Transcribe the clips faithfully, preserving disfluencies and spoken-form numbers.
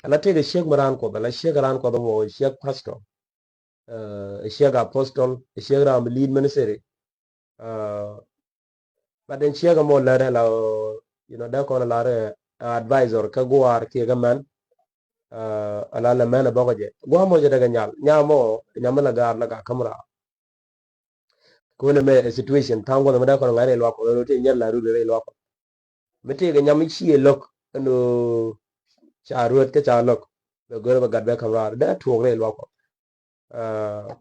Ala tëëkɛ ciek mi raan Kuɔth, ala ciek raan Kuɔth mɔ, ciek pastor, ɛ ciek apostol, ɛ ciek raan mi lead ministry. But in ciek mɔ lɛt ala, you know, dee kɔn lar advisor kä gua̱a̱r kiɛ kä mɛn. Ala lɛ mɛn ɛ bɔkɔ jɛ gua̱a̱r mɔ jɛ dee kɛ nyal nyam mɔ nyam mi la gaar la gaar käm raar. Kone mɛ ɛ situation tha̱a̱ŋ guɔth mi dee kɔn ŋa̱c rɛy luak kɔn rɛy ti nyɛr la rut rɛy luak kɔn. Mi tëëkɛ nyam mi ciɛ lo̱k ɛn ɣöö ca ruet kä ca lo̱k bɛ gör bɛ gat bɛ käm raar dee tuɔɔk rɛy luak kɔn.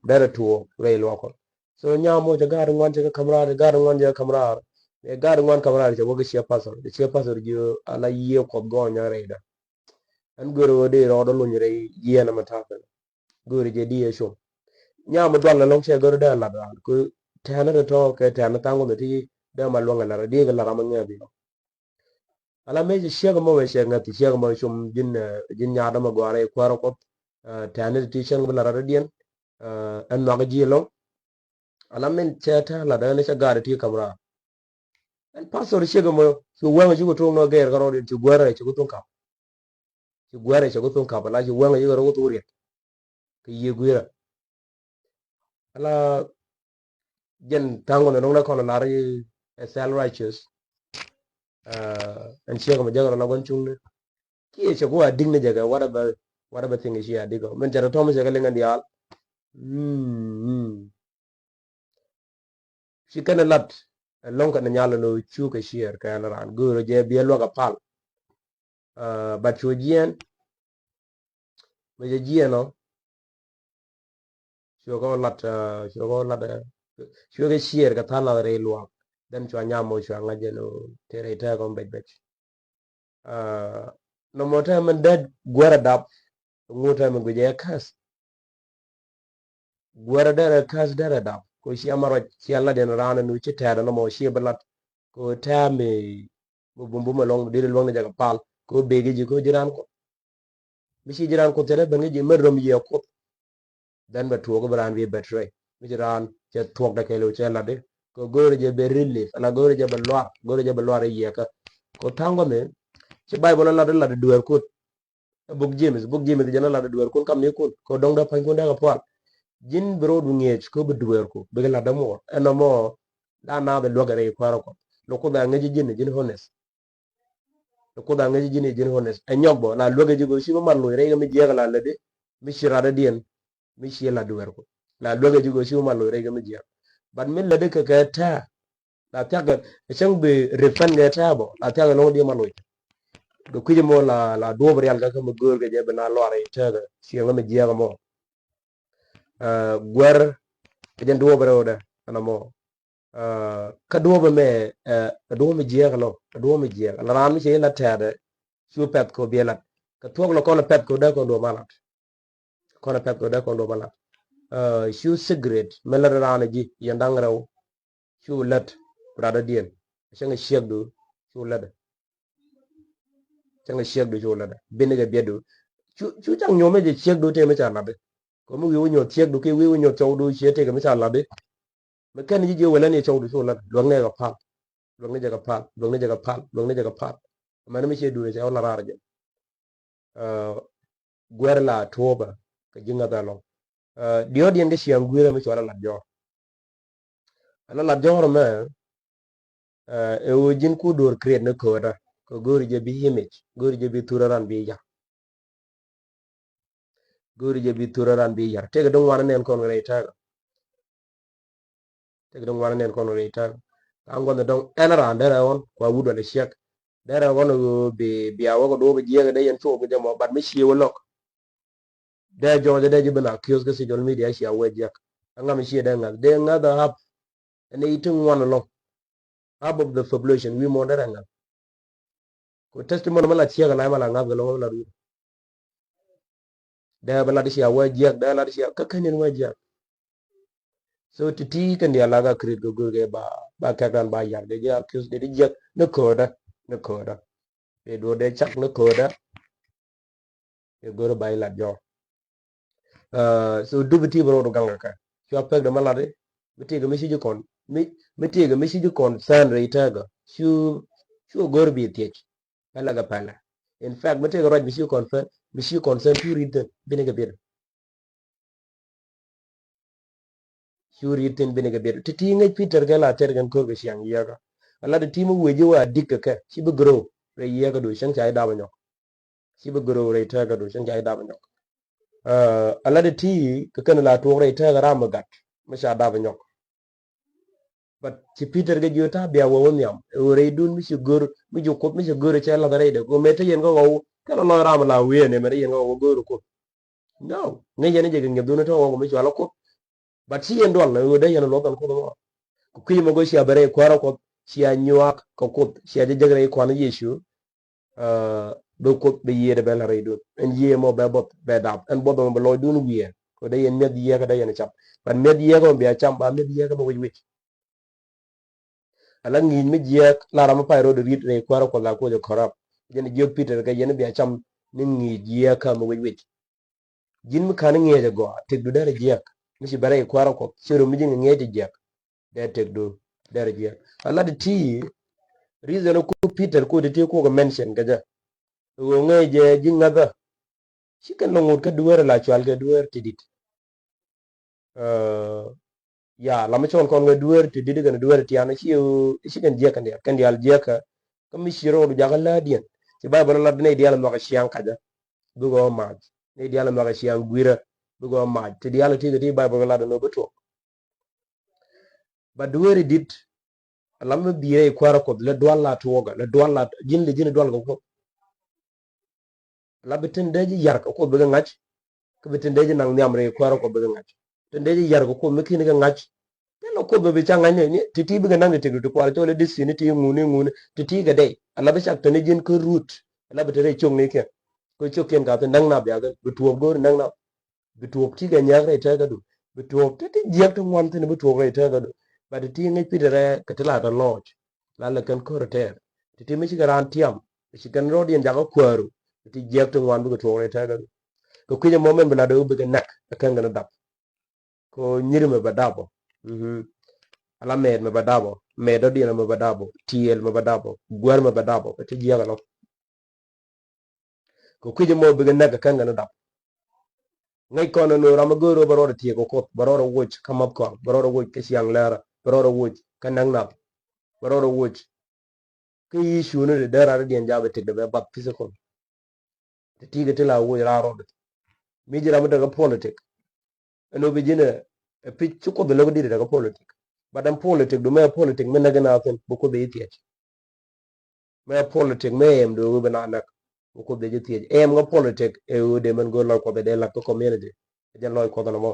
Dee rɛ tuɔɔk rɛy luak kɔn. So nyam mɔ cɛ gaat ŋuan cɛ kä käm raar, cɛ gaat ŋuan cɛ kä käm raar. Mɛ gaat ŋuan käm raar cɛ wä kä ciɛ pastor, cɛ ciɛ pastor jiö ala yiëë Kuɔth gɔɔnyä rɛydä. Ɛn gör ɣöö dee rɔɔdä luny rɛy yiëë nɛ mɛ ta̱a̱ kɛn. Go̱o̱ri jɛ di ɛ com. Nyam mi dual ɛlɔ̱ŋ cɛ go̱o̱ri dee lat raan kɛ tɛ̈nä tɔ̱tɔ̱ kɛ tɛ̈nä tha̱a̱ŋ wä ni ti dee ma luäŋ ɛ lat raan diek ɛ lat ram ɛ ŋɛ̈th yɔ. Ala mëë cɛ ciek ɛmɔ mëë cɛ ŋäth ti ciek ɛmɔ com ji̱n, ji̱n nyaat ɛmɔ gɔaa rɛy kuäärä Kuɔth. Tɛ̈nä ti ti cäŋ bi lat raan diɛn ɛn nhɔakä ji̱ ɛlɔ̱ŋ. Ala min cɛ tɛ̈ lat ɛn cɛ gaat ti käm raar. Ɛn pastor ciek ɛmɔ ci wäŋ ci ku tuŋ nɔ gɛɛr kä rɔɔdiɛn ci guäärä ci ku tuŋ kap. Ci guɛrɛ cɛ ku thuŋ kap ala ci wäŋ ci kɛ rɔ ku thuŋ riɛk. Kɛ yiëë gui̱rä. Ala jɛn tha̱a̱ŋ kɔn dɔ̱ŋ dee kɔn lar i̱ ɛ self righteous. Ɛn ciek mɛ jek rɔ la gua̱n cuŋni. Kiɛ cɛ ku a dikni jɛ kɛ whatever, whatever thing ci a dik ɔ min cɛ rɔ tɔm cɛ kɛ liŋ ɛn diaal. Ci kɛn ɛ lat ɛlɔ̱ŋ kɛn ɛ nyal ɛn ɣöö cukɛ ciɛɛr kɛ ɛn raan göörä jɛ biɛ luäk ɛ pal. But cu jiɛɛn mi cɛ jiɛɛn ɔ. Cuɛ kɛ lat, cuɛ kɛ lat, cuɛ kɛ ciɛɛr kɛ tha̱a̱ŋ lath rɛy luaak. Then cua nyam mɔ cua ŋa̱c jɛ ni te rɛy tɛɛk ɔ bec bec. Nɔmɔ tɛmɛ dee guɛrɛ dap. Ŋu tɛmɛ guic ɛ käs. Guɛrɛ derɛ käs derɛ dap ko ciɛ ma ruac ciɛ lat in raan in wi̱ci tɛɛt in nɔmɔ ciɛ bi lat. Ko tɛɛ mi mi bum bum ɛlɔŋ mi diri luäŋ ni jɛ kɛ pal ko bek i̱ ji̱ ko ji̱ raan Kuoth. Mi ci ji̱ raan Kuoth cɛ dee ben ŋi̱ ji̱ mɛ röm yiɛ Kuoth. Then bɛ tuɔɔk bi raan bi betray mi ci raan cɛ tuɔɔk dee kɛɛliw cɛ lat di. Ko go̱o̱ri jɛ bɛ relief ala go̱o̱ri jɛ bɛ luar go̱o̱ri jɛ bɛ luar i̱ yiɛkä. Ko tha̱a̱ŋ gɔmi ci Bible lat di lat di dueer Kuoth. Ɛ buk James, buk James jɛn ɛ lat ɛ dueerkun kam ni kun ko dɔ̱ŋ dee pa̱nykun dee kɛ pual. Ji̱n bi ro̱o̱du ŋi̱eec ko bi dueerku bikɛ lat dee muɔɔr ɛn nɔmɔ. La naath ɛ luäk ɛ rɛy kuäärä Kuɔth lɔ Kuoth a ŋäc ji̱n ɛ ji̱n honest. Lɔ Kuoth a ŋäc ji̱n ɛ ji̱n honest ɛ nyɔk bɔ la luäk ɛ ji̱ go̱o̱r ci mi mat loc rɛy kɛ mi jiääk la lätdi. Mi ci rat ɛ diɛn mi ci la dueerku la luäk ɛ ji̱ go̱o̱r ci mi mat loc rɛy kɛ mi jiääk. But mi lätdi kɛ kɛ tɛ̈ɛ̈ la thia̱k kɛ cäŋ bi repent kɛ tɛ̈ɛ̈ bɔ la thia̱k kɛ lɔ̱ŋ diɛ ma loc. Kɛ kui̱c mɔ la la duɔ̱ɔ̱p rial kä kä mi göör kɛ jɛ bi na luar i̱ tɛ̈ɛ̈ kɛ ciɛŋ mi jiääk mɔ. Guɛr kɛ jɛn duɔ̱ɔ̱p rɛw dɛ ɛn mɔ. Kä duɔ̱ɔ̱p mɛ ɛ duɔ̱ɔ̱p mi jiääk lɔ ɛ duɔ̱ɔ̱p mi jiääk la raan mi cɛ i̱ la tɛ̈ɛ̈dɛ. Cu pɛth kɛ biɛ lat kɛ thuɔ̱k lɔ kɔn pɛth kɛ dee kɔn duɔ̱ɔ̱p ma lat. Kɔn a pɛth kɛ dee kɔn duɔ̱p a lat. Cu cigarette mi lät raan ji̱ yɛn da̱ŋ rɛw. Cu lät rat dɔ̱diɛn cäŋ ciekdu. Cu lät cäŋ ciekdu cu lät binikɛ biɛtdu. Cu caŋ nyuɔ̱mɛ jɛ ciekdu tëë mi ca lat di. Kɔ mi wi̱i̱ wä nyuɔ̱th ciekdu ki wi̱i̱ wä nyuɔ̱th cɔwdu ciɛ tëëkɛ mi ca lat di. Mi kɛn ji̱ jiɛ wälä ni cɔwdu cu lät luäk ni jɛ kɛ pal. Luäk ni jɛ kɛ pal luäk ni jɛ kɛ pal luäk ni jɛ kɛ pal. Mɛn mi ciɛ duun cɛ wä la raar jɛ. Guɛr la tuɔpɛ kɛ ji̱ ŋäth ɛlɔ̱ŋ. Diɔ̱ɔ̱diɛn kɛ ciaŋ gui̱rä mi cɔal a lat jɔ̱ɔ̱r. Ala lat jɔ̱ɔ̱r mɛ ɛ ɣöö ji̱n ku duɔ̱ɔ̱r create ni köötä kɛ go̱o̱ri jɛ bi image go̱o̱ri jɛ bi thurä ran bi yar. Go̱o̱ri jɛ bi thurä ran bi yar tëëkɛ duŋ wanɛ nɛn kɔn rɛy tɛɛkä. Tëëkɛ duŋ wanɛ nɛn kɔn rɛy tɛɛkä. Ka ŋuɔ̱n dɔ̱ŋ ɛn raan derɛ ɣɔn kua wut wala ciɛk. Derɛ ɣɔn ɣöö bi bia wä kɛ duɔ̱ɔ̱p jiɛk dee yɛn cuɔp kɛ jɛ mɔ but mi cie wä lɔk. Dee jɔɔc dee ji̱ ben accuse kä social media cia wee jiɛk. Ɛŋa mi cie dee ŋa̱th dee ŋa̱th a hap. Ɛn i̱ ti ŋuan ɛlɔ̱ŋ. Half of the population wi̱i̱ muɔ̱ɔ̱n derɛ ŋa̱th. Ku testimony mi la ciek ala mi la ŋa̱th kɛ lɔŋ mi la duut. Dee bɛ lat cia wee jiɛk dee lat cia kä kɛn in wee jiɛk. So ti ti kɛn diaal la ka create kɛ go̱o̱r kɛ ba ba kɛk dan ba yar kɛ jiɛk accuse dee di jiɛk ni köödä ni köödä. Dee duɔ̱ɔ̱r dee cak ni köödä. Kɛ go̱o̱r ba ilat jɔɔr. So dupi ti bɛ ro̱o̱du gaŋ kɛ kɛ cua pek dɛ ma lat di. Mi tëëkɛ mi ci ji̱ kɔn mi tëëkɛ mi ci ji̱ kɔn sɛn rɛy tɛɛkä. Cu cu go̱o̱r bi thiec. Pɛlɛ kɛ pɛlɛ. In fact, mi tëëkɛ ruac mi ci concern, mi ci concern cu ri̱t thi̱n, bini kɛ biɛt. Cu ri̱t thi̱n bini kɛ biɛt. Ti̱ti̱ ŋäc Peter kɛ la tɛr kɛn ko̱r kɛ ciaŋ yiɛkä. Ala ti̱ti̱ mi wee ji̱ wa dik kɛ kɛ, ci bi grow rɛy yiɛkä du, cäŋ ca ji̱ dap a nyɔk. Ci bi grow rɛy tɛɛkä du, cäŋ ca ji̱ dap a nyɔk. Ɛ, ala ti̱ti̱ kɛ kɛn la tuɔɔk rɛy tɛɛkä ram mi gat, mi ca dap a nyɔk. But ci Peter kɛ jiö ta̱a̱ bia wä wä nhiam. Ɛ ɣöö rɛydun mi ci gör, mi ci Kuoth, mi ci gör cɛ lath rɛydɛ. Kɛ ɣöö mëë te yɛn kä ɣɔw, kɛn lɔ lɔc ram la wi̱i̱ ɛn mëë te yɛn kä ɣɔw gör Kuoth. No. Ŋäc yɛn jɛ kɛ ŋi̱eth dun tɔ̱ ɣɔw kɛ mi cua lɔ Kuoth. But ci yɛn dual ɛ ɣöö dee yɛn luɔth ɛn Kuoth mɔ. Kɛ kui̱ mɔ gör cia bɛ rɛy kuäärä Kuɔth, cia nyuak kɛ Kuoth, cia jɛ jek rɛy Kuan Yecu. Ɛ, bi Kuoth bi yiëëdɛ bɛ la rɛydun. Ɛn yiëë mɔ bɛ buɔth bɛ dap. Ɛn buɔth mɔ bɛ lɔcdun wiɛɛr. Kɛ dee yɛn mi̱eth yiëëkä dee yɛn cam. But mi̱eth yiëëkä mɔ bia cam ba mi̱eth yiëëkä mɔ wic wic. Ala ŋi̱i̱c mi jiääk la ram mi pay ro̱d ri̱t rɛy kuäärä Kuɔth la kuɔth ɛ kɔrap. Jɛn jiök Peter kɛ yɛn bia cam ni ŋi̱i̱c yiëëkä mɔ wic wic. Ji̱n mi ka̱n ŋi̱eec ɛ gɔaa, tëkdu derɛ jiääk. Mi ci bɛ rɛy kuäärä Kuɔth, ci rom mi ji̱n ŋi̱eec ɛ jiääk. Dee tëkdu derɛ jiääk. Ala ti̱ti̱, reason ku Peter ku ti̱ti̱ ku kɛ mention kɛ jɛ. Ɣöö ŋäc jɛ ji̱ ŋäthä. Ci kɛn lɔ ŋot kä dueer la cual kɛ dueer ti di̱t. Ɛ, ya, la mi cɔl kɔn kɛ dueer ti di̱t kɛn dueer ti an, ci, ci kɛn jiäk kɛn diaal, kɛn diaal jiäkä. Kä mi ci rɔɔdu jakä läätdiɛn. Ci Baibol lat nɛy diaal nhɔakä ciaŋ kacä, bikɛ ɣä mac. Nɛy diaal nhɔakä ciaŋ guirä, bikɛ ɣä mac. Ti diaal ti kɛ ti Baibol lat nɔ bi tuɔk. Ba dueeri di̱t, ala mi bi̱i̱ rɛy kuäärä Kuɔth, lɛ dual la tuɔɔkä, lɛ dual la ji̱n, lɛ ji̱n dual kɛ Kuoth. La bi tin dee ji̱ yar kɛ Kuoth bikɛ ŋa̱c, kä bi tin dee ji̱ naŋ nhiam rɛy kuäärä Kuɔth bikɛ ŋa̱c. Tin dee ji̱ yar kɛ Kuoth mi ki̱n kɛ ŋa̱c. Thilɛ Kuoth bɛ bi ca ŋa̱c ni, ni, ti̱ti̱ bikɛ naŋ ti tëkdu ti kual cɔl ɛ destiny ti ŋuni, ŋuni, ti̱ti̱ kɛ dee. Ala bi cak te ni ji̱n kä root. Ala bi te rɛy ciöknikiɛn. Kä ciökkiɛn ka thi̱n naŋ nath bia kɛ, bi tuɔɔk go̱o̱ri naŋ nath. Bi tuɔɔk ti kɛ nyak rɛy tɛɛkädu. Bi tuɔɔk ti, ti jiäk ti ŋuan thi̱n bi tuɔɔk rɛy tɛɛkädu. But ti ŋäc Peter ɛ kɛ ti la tɔ lɔc. La lɛ kɛn ko̱r tɛɛr. Ti ti mi cikɛ raan tiam. Ci kɛn rɔɔdiɛn jakä kuääru. Ti jiäk ti ŋuan bikɛ tuɔɔk rɛy tɛɛkädu. Kɛ kui̱c ɛmɔ mɛn bi lat ɛ ɣöö bikɛ näk ɛ kɛn kɛn dap. Kɛ ɣöö nyiri mɛ bɛ dap ɔ. Mhm. Ala mɛɛt mɛ bɛ dap ɔ. Mɛɛt dɔ̱diɛn mɛ bɛ dap ɔ. Tiɛɛl mɛ bɛ dap ɔ. Guäär mɛ bɛ dap ɔ. Ti jiäk ɛlɔ. Kɛ kui̱c ɛmɔ bikɛ näk kɛ kɛn kɛn dap. Ŋäc kɔn ɛn ɣöö ram mi go̱o̱r ɣöö bɛ rɔɔdɛ thiëëk kɛ Kuoth, bɛ rɔɔdɛ woc kä math kɔaŋ, bɛ rɔɔdɛ woc kä ciaŋ lɛɛrä, bɛ rɔɔdɛ woc kä näk nath, bɛ rɔɔdɛ woc kä issue ni ti dee rat diɛn ja̱ bɛ tëkdɛ bɛ bath physical. Ti ti kɛ ti la woc raar rɔɔdɛ. Mi ji̱ ram mi tekɛ politic. Ɛn ɣöö bi ji̱n ɛ, ɛ pi̱c ci Kuoth ɛ lo̱k di̱t tekɛ politic. But ɛn politic du mɛ politic mi näk in a thi̱n bi Kuoth ɛ i̱ thiec. Mɛ politic mɛ ɛm du ɣöö bi na näk. Bi Kuoth ɛ ji̱ thiec. Ɛm kä politic ɛ ɣöö dee mɛn go̱o̱r lɔc Kuɔth ɛ dee la̱t kä community. Ɛ jɛn lɔc Kuɔth ɛn ɛmɔ.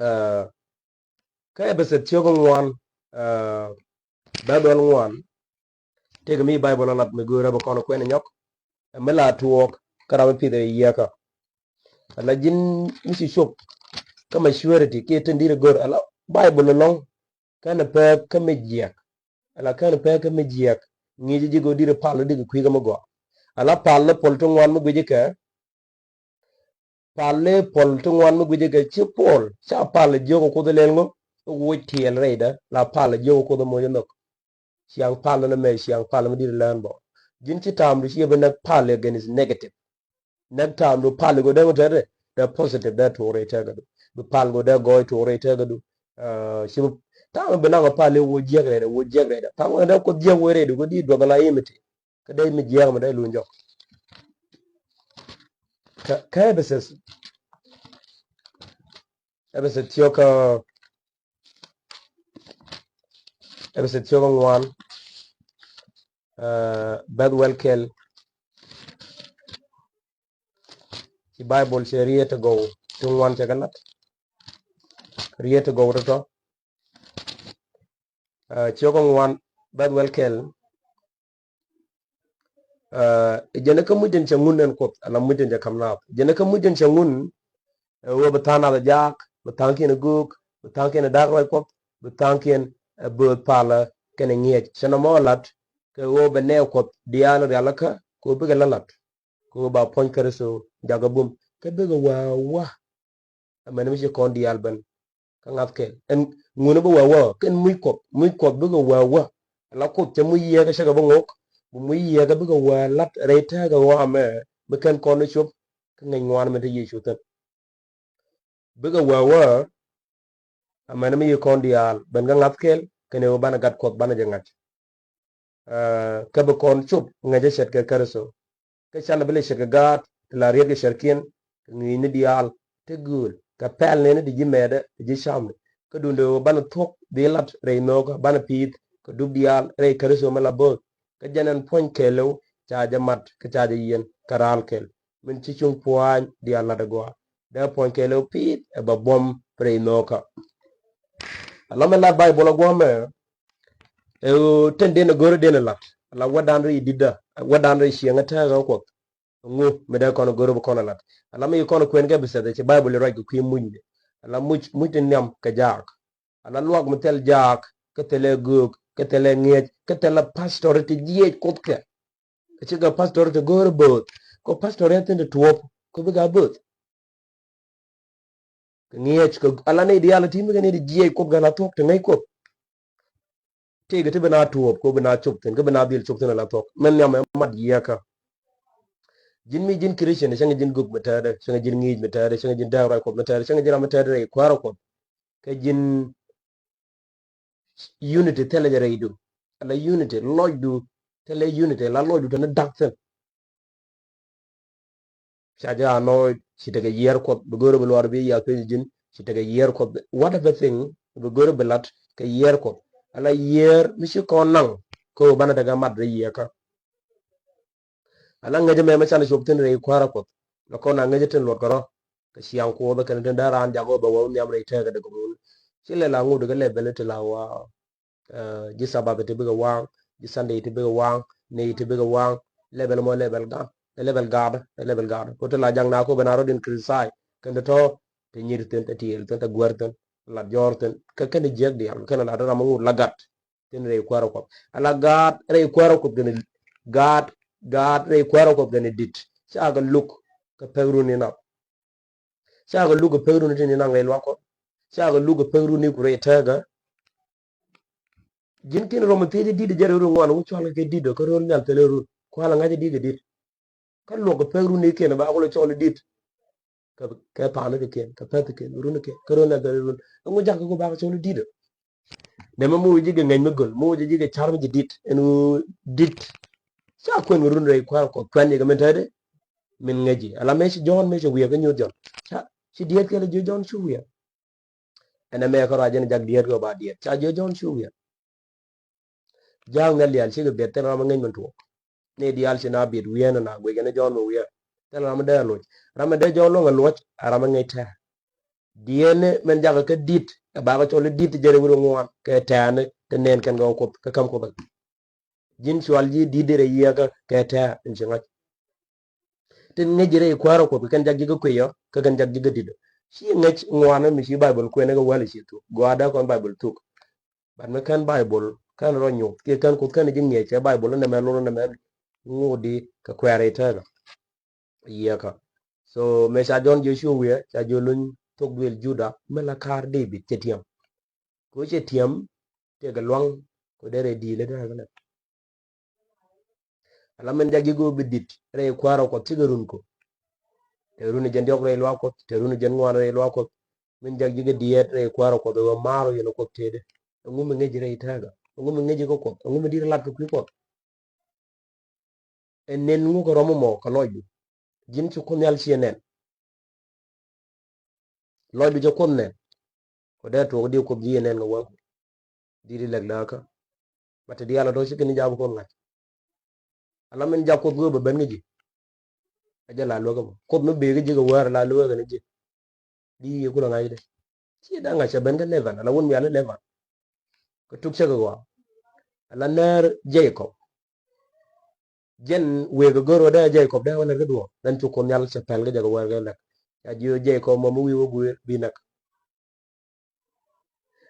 Ɛ, kä Ephesus ciök ŋuan, ɛ, bɛ dhɔl ŋuan. Tëëkɛ mi Baibol ɛ lat mi go̱o̱rä bɛ kɔn kuɛn nyɔk. Ɛ mi la tuɔɔk kä ram mi pith ɛ yiëëkä. Ala ji̱n mi ci cop kä maturity kiɛ tin di̱t ɛ go̱r ala Baibol ɛlɔ̱ŋ. Kɛn ɛ pek kä mi jiɛk. Ala kɛn ɛ pek kä mi jiɛk. Ŋi̱i̱c ji̱ go̱r di̱t ɛ pal ɔ di̱t kɛ kui̱ kä mi gɔaa. Ala pal ɛ pɔl ti ŋuan mi guic kɛ. Pal ɛ pɔl ti ŋuan mi guic kɛ ci pɔl ca pal ɛ jiök ɛ Kuoth ɛ lɛl ŋö. Ɛ woc tiɛɛl rɛydä la pal ɛ jiök ɛ Kuoth ɛ moc ɛ nhök. Ciaŋ pal ni mɛ, ciaŋ pal mi di̱t lään bɔ. Ji̱n ci taamdu ci yɛ bi näk pal against negative. Näk taamdu pal i̱ go̱ dee ŋu tɛt dee positive dee tuɔɔk rɛy tɛɛkädu. Bi pal go̱ dee gɔɔy tuɔɔk rɛy tɛɛkädu. Ɛ, ci bi taam bi naŋ pal i̱ woc jiäk rɛydɛ, woc jiäk rɛydɛ. Thaŋ wä dee Kuoth jiäk woc rɛydu go̱ di duɔth ala imiti. Kä dee mi jiäk mi dee luny jɔk. Kä, kä Ephesus. Ephesus ciök, ɛ, Ephesus ciök ŋuan. Ɛ, bɛth wɛl kɛl. Ci Baibol cɛ riet ti gɔw ti ŋuan cɛ kɛ lat. Riet ti gɔw tɔtɔ. Ɛ, ciök ŋuan bɛth wɛl kɛl. Ɛ, jɛn kä muc tin cɛ ŋun ɛn Kuoth, ala muc tin cɛ ka̱m naath. Jɛn kä muc tin cɛ ŋun, ɛ, ɣöö bi tha̱a̱ŋ nath ɛ jaak, bi tha̱a̱ŋkiɛn ɛ göök, bi tha̱a̱ŋkiɛn ɛ da̱k ruac Kuɔth, bi tha̱a̱ŋkiɛn ɛ bööth palä kɛnɛ ŋi̱eec. Cɛ nɔmɔ ɛ lat, kɛ ɣöö bɛ nɛɛk Kuɔth diaal rialikä, kɛ ɣöö bikɛ la lat. Kɛ ɣöö ba puɔ̱ny Kritho jakä bum, kɛ bikɛ wa̱a̱ wa̱a̱. Amäni mi ci kɔn diaal ben kä ŋa̱th kɛl. Ɛn ŋuni bi wä wä kɛn muc Kuɔth, muc Kuɔth bikɛ wä wä. Ala Kuoth cɛ muc yiëëkä cɛ kɛ bi ŋok. bi muc yiëëkä bikɛ wä lat rɛy tɛɛkä ɣɔamɛ, mi kɛn kɔn ni cop kä ŋäc ŋuan min te Yecu thi̱n. Bikɛ wä wä, amäni mi yi kɔn diaal ben kä ŋa̱th kɛl kɛn ɛ wä banɛ gat Kuɔth banɛ jɛ ŋa̱c. Kä bi kɔn cop ŋäcä ce̱tkɛ Kritho. Kä canɛ bi lɛ ce̱tkɛ gaat ti la riet kɛ cärkiɛn kɛ ŋi̱i̱cni diaal ti gööl kɛ pɛl nɛni ti ji̱ mɛɛtdä ti ji̱ camni. Kä duundɛ ɣöö banɛ thuɔ̱k bi lat rɛy nhöökä banɛ pi̱i̱th kɛ dup diaal rɛy Kritho mi la bööth. Kä jɛn ɛn puɔ̱ny kɛɛliw ca jɛ mat kä ca jɛ yiɛn kä raal kɛl min ci cuŋ pua̱a̱ny diaal lat ɛ gɔaa. Dee puɔ̱ny kɛɛliw pi̱i̱th ɛ bɛ buɔ̱m rɛy nhöökä. Ala mi lat Baibol ɛ guɔ̱mɛ, ɛ ɣöö tin den ɛ go̱r den ɛ lat ala wädan rɛy di̱tdä, wädan rɛy cieŋä tɛɛkä Kuɔth. Ŋu mi dee kɔn go̱r bi kɔn a lat ala mi yi kɔn kuɛn kɛ bi thɛth ci Baibol ruac kɛ kui̱ mucni. Ala muc muc ti nhiam kɛ jaak. Ala luak mi thil jaak kä thilɛ göök kä thilɛ ŋi̱eec kä thilɛ pastor ti jiɛc Kuoth kɛ. Ci kɛ pastor ti go̱r bööth kɛ pastor yɛ thin ti tuɔp kɛ bi ka bööth. Kɛ ŋi̱eec kɛ ala nɛy diaal ti mi kɛ nɛy ti jiɛc Kuoth kɛ la thuɔ̱k ti ŋäc Kuoth. Tëëkɛ ti bi na tuɔɔp kɛ bi na cop thi̱n kä bi na dhil cop thi̱n ala thuɔ̱k min nhiam ɛ mat yiëëkä. Ji̱n mi ji̱n Christian cäŋ ji̱n gök mi tɛɛdɛ, cäŋ ji̱n ŋi̱i̱c mi tɛɛdɛ, cäŋ ji̱n dääk ruac Kuɔth mi tɛɛdɛ, cäŋ ji̱n ram mi tɛɛdɛ rɛy kuäärä Kuɔth. Kä ji̱n unity thilɛ jɛ rɛydu. Ala unity lɔcdu thilɛ unity la lɔcdu te ni da̱k thi̱n. Ca jɛ anɔ ci tekɛ yiɛɛr Kuɔth bi go̱o̱rä bi luaar bi yath piny ji̱n ci tekɛ yiɛɛr Kuɔth. Whatever thing bi go̱o̱rä bi lat kɛ yiɛɛr Kuɔth. Ala yiɛɛr mi ci kɔn naŋ kä banɛ tekɛ mat rɛy yiɛɛkä. Ala ŋäcä mɛmɛ canɛ cop thi̱n rɛy kuäärä Kuɔth. La kɔn a ŋäcä tin luɔt kärɔ kɛ ciaŋ Kuɔth kɛn tin dee raan jak ɣöö bɛ wä nhiam rɛy tɛɛkä dee kɛ ŋun. Ci lɛ la ŋut kɛ lɛ bɛl ti la wa. Ji̱ Sabath ti bikɛ waŋ, ji̱ Sunday ti bikɛ waŋ, nɛy ti bikɛ waŋ. Level mɔ level gaat, level gaat, level gaat. Ko ti la jaŋ na ko ben a rɔ din criticize kɛn ti tɔ ti nyir thi̱n, ti tiɛɛl thi̱n, ti guɛr thi̱n, lat jɔɔr thi̱n. Kɛ kɛn jiɛk diaal kɛn la ram ŋut la gat thi̱n rɛy kuäärä Kuɔth. Ala gaat rɛy kuäärä Kuɔth kɛn gaat, gaat rɛy kuäärä Kuɔth kɛn dit. Ca kɛ luk kɛ pek run inap. Cakɛ luk kɛ pek runi tin inaŋ rɛy luak Kuɔth. Cakɛ luk kɛ pek runi ku rɛy tɛɛkä. Ji̱n kin rɔm thiec i̱ di̱t jɛ rɛy run ŋuan wu cual kɛ di̱t kä ro̱l nhial thilɛ run kual ŋa̱c i̱ di̱t kɛ di̱t. Kä luɔk kɛ pek runi kiɛn ba kulɛ cɔl i̱ di̱t. Kɛ thaani kɛ kiɛn kɛ pɛth kiɛn runi kiɛn kä ro̱l nhial thilɛ run. Ɛŋu jakä ku bakɛ cɔl i̱ di̱t. Dee mi muc ji̱ kɛ ŋäc mi göl, muc ji̱ kɛ car mi ji̱ dit ɛn ɣöö dit. Ca kuɛn kɛ run rɛy kuäär Kuɔth kuɛn ji̱ kɛ min tɛtdi. Min ŋäc ji̱ ala mëë ci Jɔ̱ɔ̱n mëë ci wiɛk kä nyuuth Jɔ̱ɔ̱n. Ca ci diet kɛl ji̱ Jɔ̱ɔ̱n cu wiɛk. Ɛn ɛmɛ kä ruac jɛn jak diet kɛ ba diet ca ji̱ Jɔ̱ɔ̱n cu wiɛk. Ja̱a̱k nhial diaal cikɛ biɛt thil ram mi ŋäc min tuɔɔk. Ni diaal ci na biɛt wi̱i̱n na guic kɛn Jɔ̱ɔ̱n mi wi̱i̱n thil ram mi dee luɔc. Ram mi dee Jɔ̱ɔ̱n luɔ̱ŋ a luɔc a ram mi ŋäc tɛ̈ɛ̈. Diɛn ni mɛn jakä kä di̱t ɛ bakɛ cɔl i̱ di̱t jɛn wi̱r ŋuan kɛ tɛ̈ɛ̈ni ti nɛn kɛn kɛ Kuoth kɛ käm Kuoth. Ji̱n cual ji̱ di̱t di rɛy yiëëkä kɛ tɛ̈ɛ̈ in ci ŋa̱c. Tin ŋäc ji̱ rɛy kuäärä Kuoth kɛ kɛn jak ji̱ kä kui̱ ɔ kɛ kɛn jak ji̱ kä di̱t ɔ. Ci ŋäc ŋuan mi ci Baibol kuɛn kɛ wäl ci thuk gɔaa dee kɔn Baibol thuk. Bat mi kän Baibol kän rɔ nyuth kiɛ kän Kuoth kän ji̱ ŋiɛc kɛ Baibol ni nɛmɛ lor ni nɛmɛ ŋuudi kɛ kuɛɛr rɛy tɛ̈ɛ̈kä. Yiëëkä. So mëë ca Jɔ̱ɔ̱n jiök cu wiɛ ca jiök luny thok duël Juda mi la ka̱a̱r Dee-bid cɛ tiɛm. Kɛ cɛ tiɛm tëëkɛ luaŋ kɛ dee rɛy di̱i̱l dee rɛy kɛ lɛp. Ala min jak ji̱ go̱o̱k bi di̱t rɛy kuäärä Kuɔth cikɛ run kɔ. Te run jɛn diɔk rɛy luaak Kuɔth te run jɛn ŋuan rɛy luaak Kuɔth. Min jak ji̱ kɛ diɛɛt rɛy kuäärä Kuɔth ɛ wä ma̱a̱r ɔ yɛn Kuɔth tëëdɛ. Ɛŋu mi ŋäc ji̱ rɛy tɛ̈ɛ̈kä ɛŋu mi ŋäc ji̱ kä Kuɔth ɛŋu mi di̱t lat kɛ kui̱ Kuɔth. Ɛ nɛn ŋu kɛ rɔm mɔ kɛ lɔcdu. Ji̱n ci Kuoth Nhial ciɛ nɛn. Lɔcdu cɛ Kuoth nɛn. Kɛ dee tuɔɔk di Kuoth ji̱ nɛn kɛ wäku. Di di lɛk lääkä. Bat ti diaal a tɔ ci kɛn ni jaak bi Kuoth ŋa̱c. Ala min jak Kuoth go̱o̱p ɛ ben kä ji̱. A jɛ la luäk ɛmɔ Kuoth mi bëë kä ji̱ kɛ wäär la luäk kɛn ji̱. Di yɛ kulɛ ŋa̱c dee. Ci daa ŋa̱c cɛ ben kä Leban ala wun mi ala Leban. Kɛ tuk cä kɛ gɔaa. Ala nɛɛr Jekɔb. Jɛn wëë kɛ gör wä dee Jekɔb dee wä lɛr kä duɔ̱ɔ̱r. Dhän cu Kuoth Nhial cɛ pɛl kä jɛ kɛ wäär kɛ lɛk. Ca jiö Jekɔb mɔ mi wi̱i̱ wä guëër bi näk.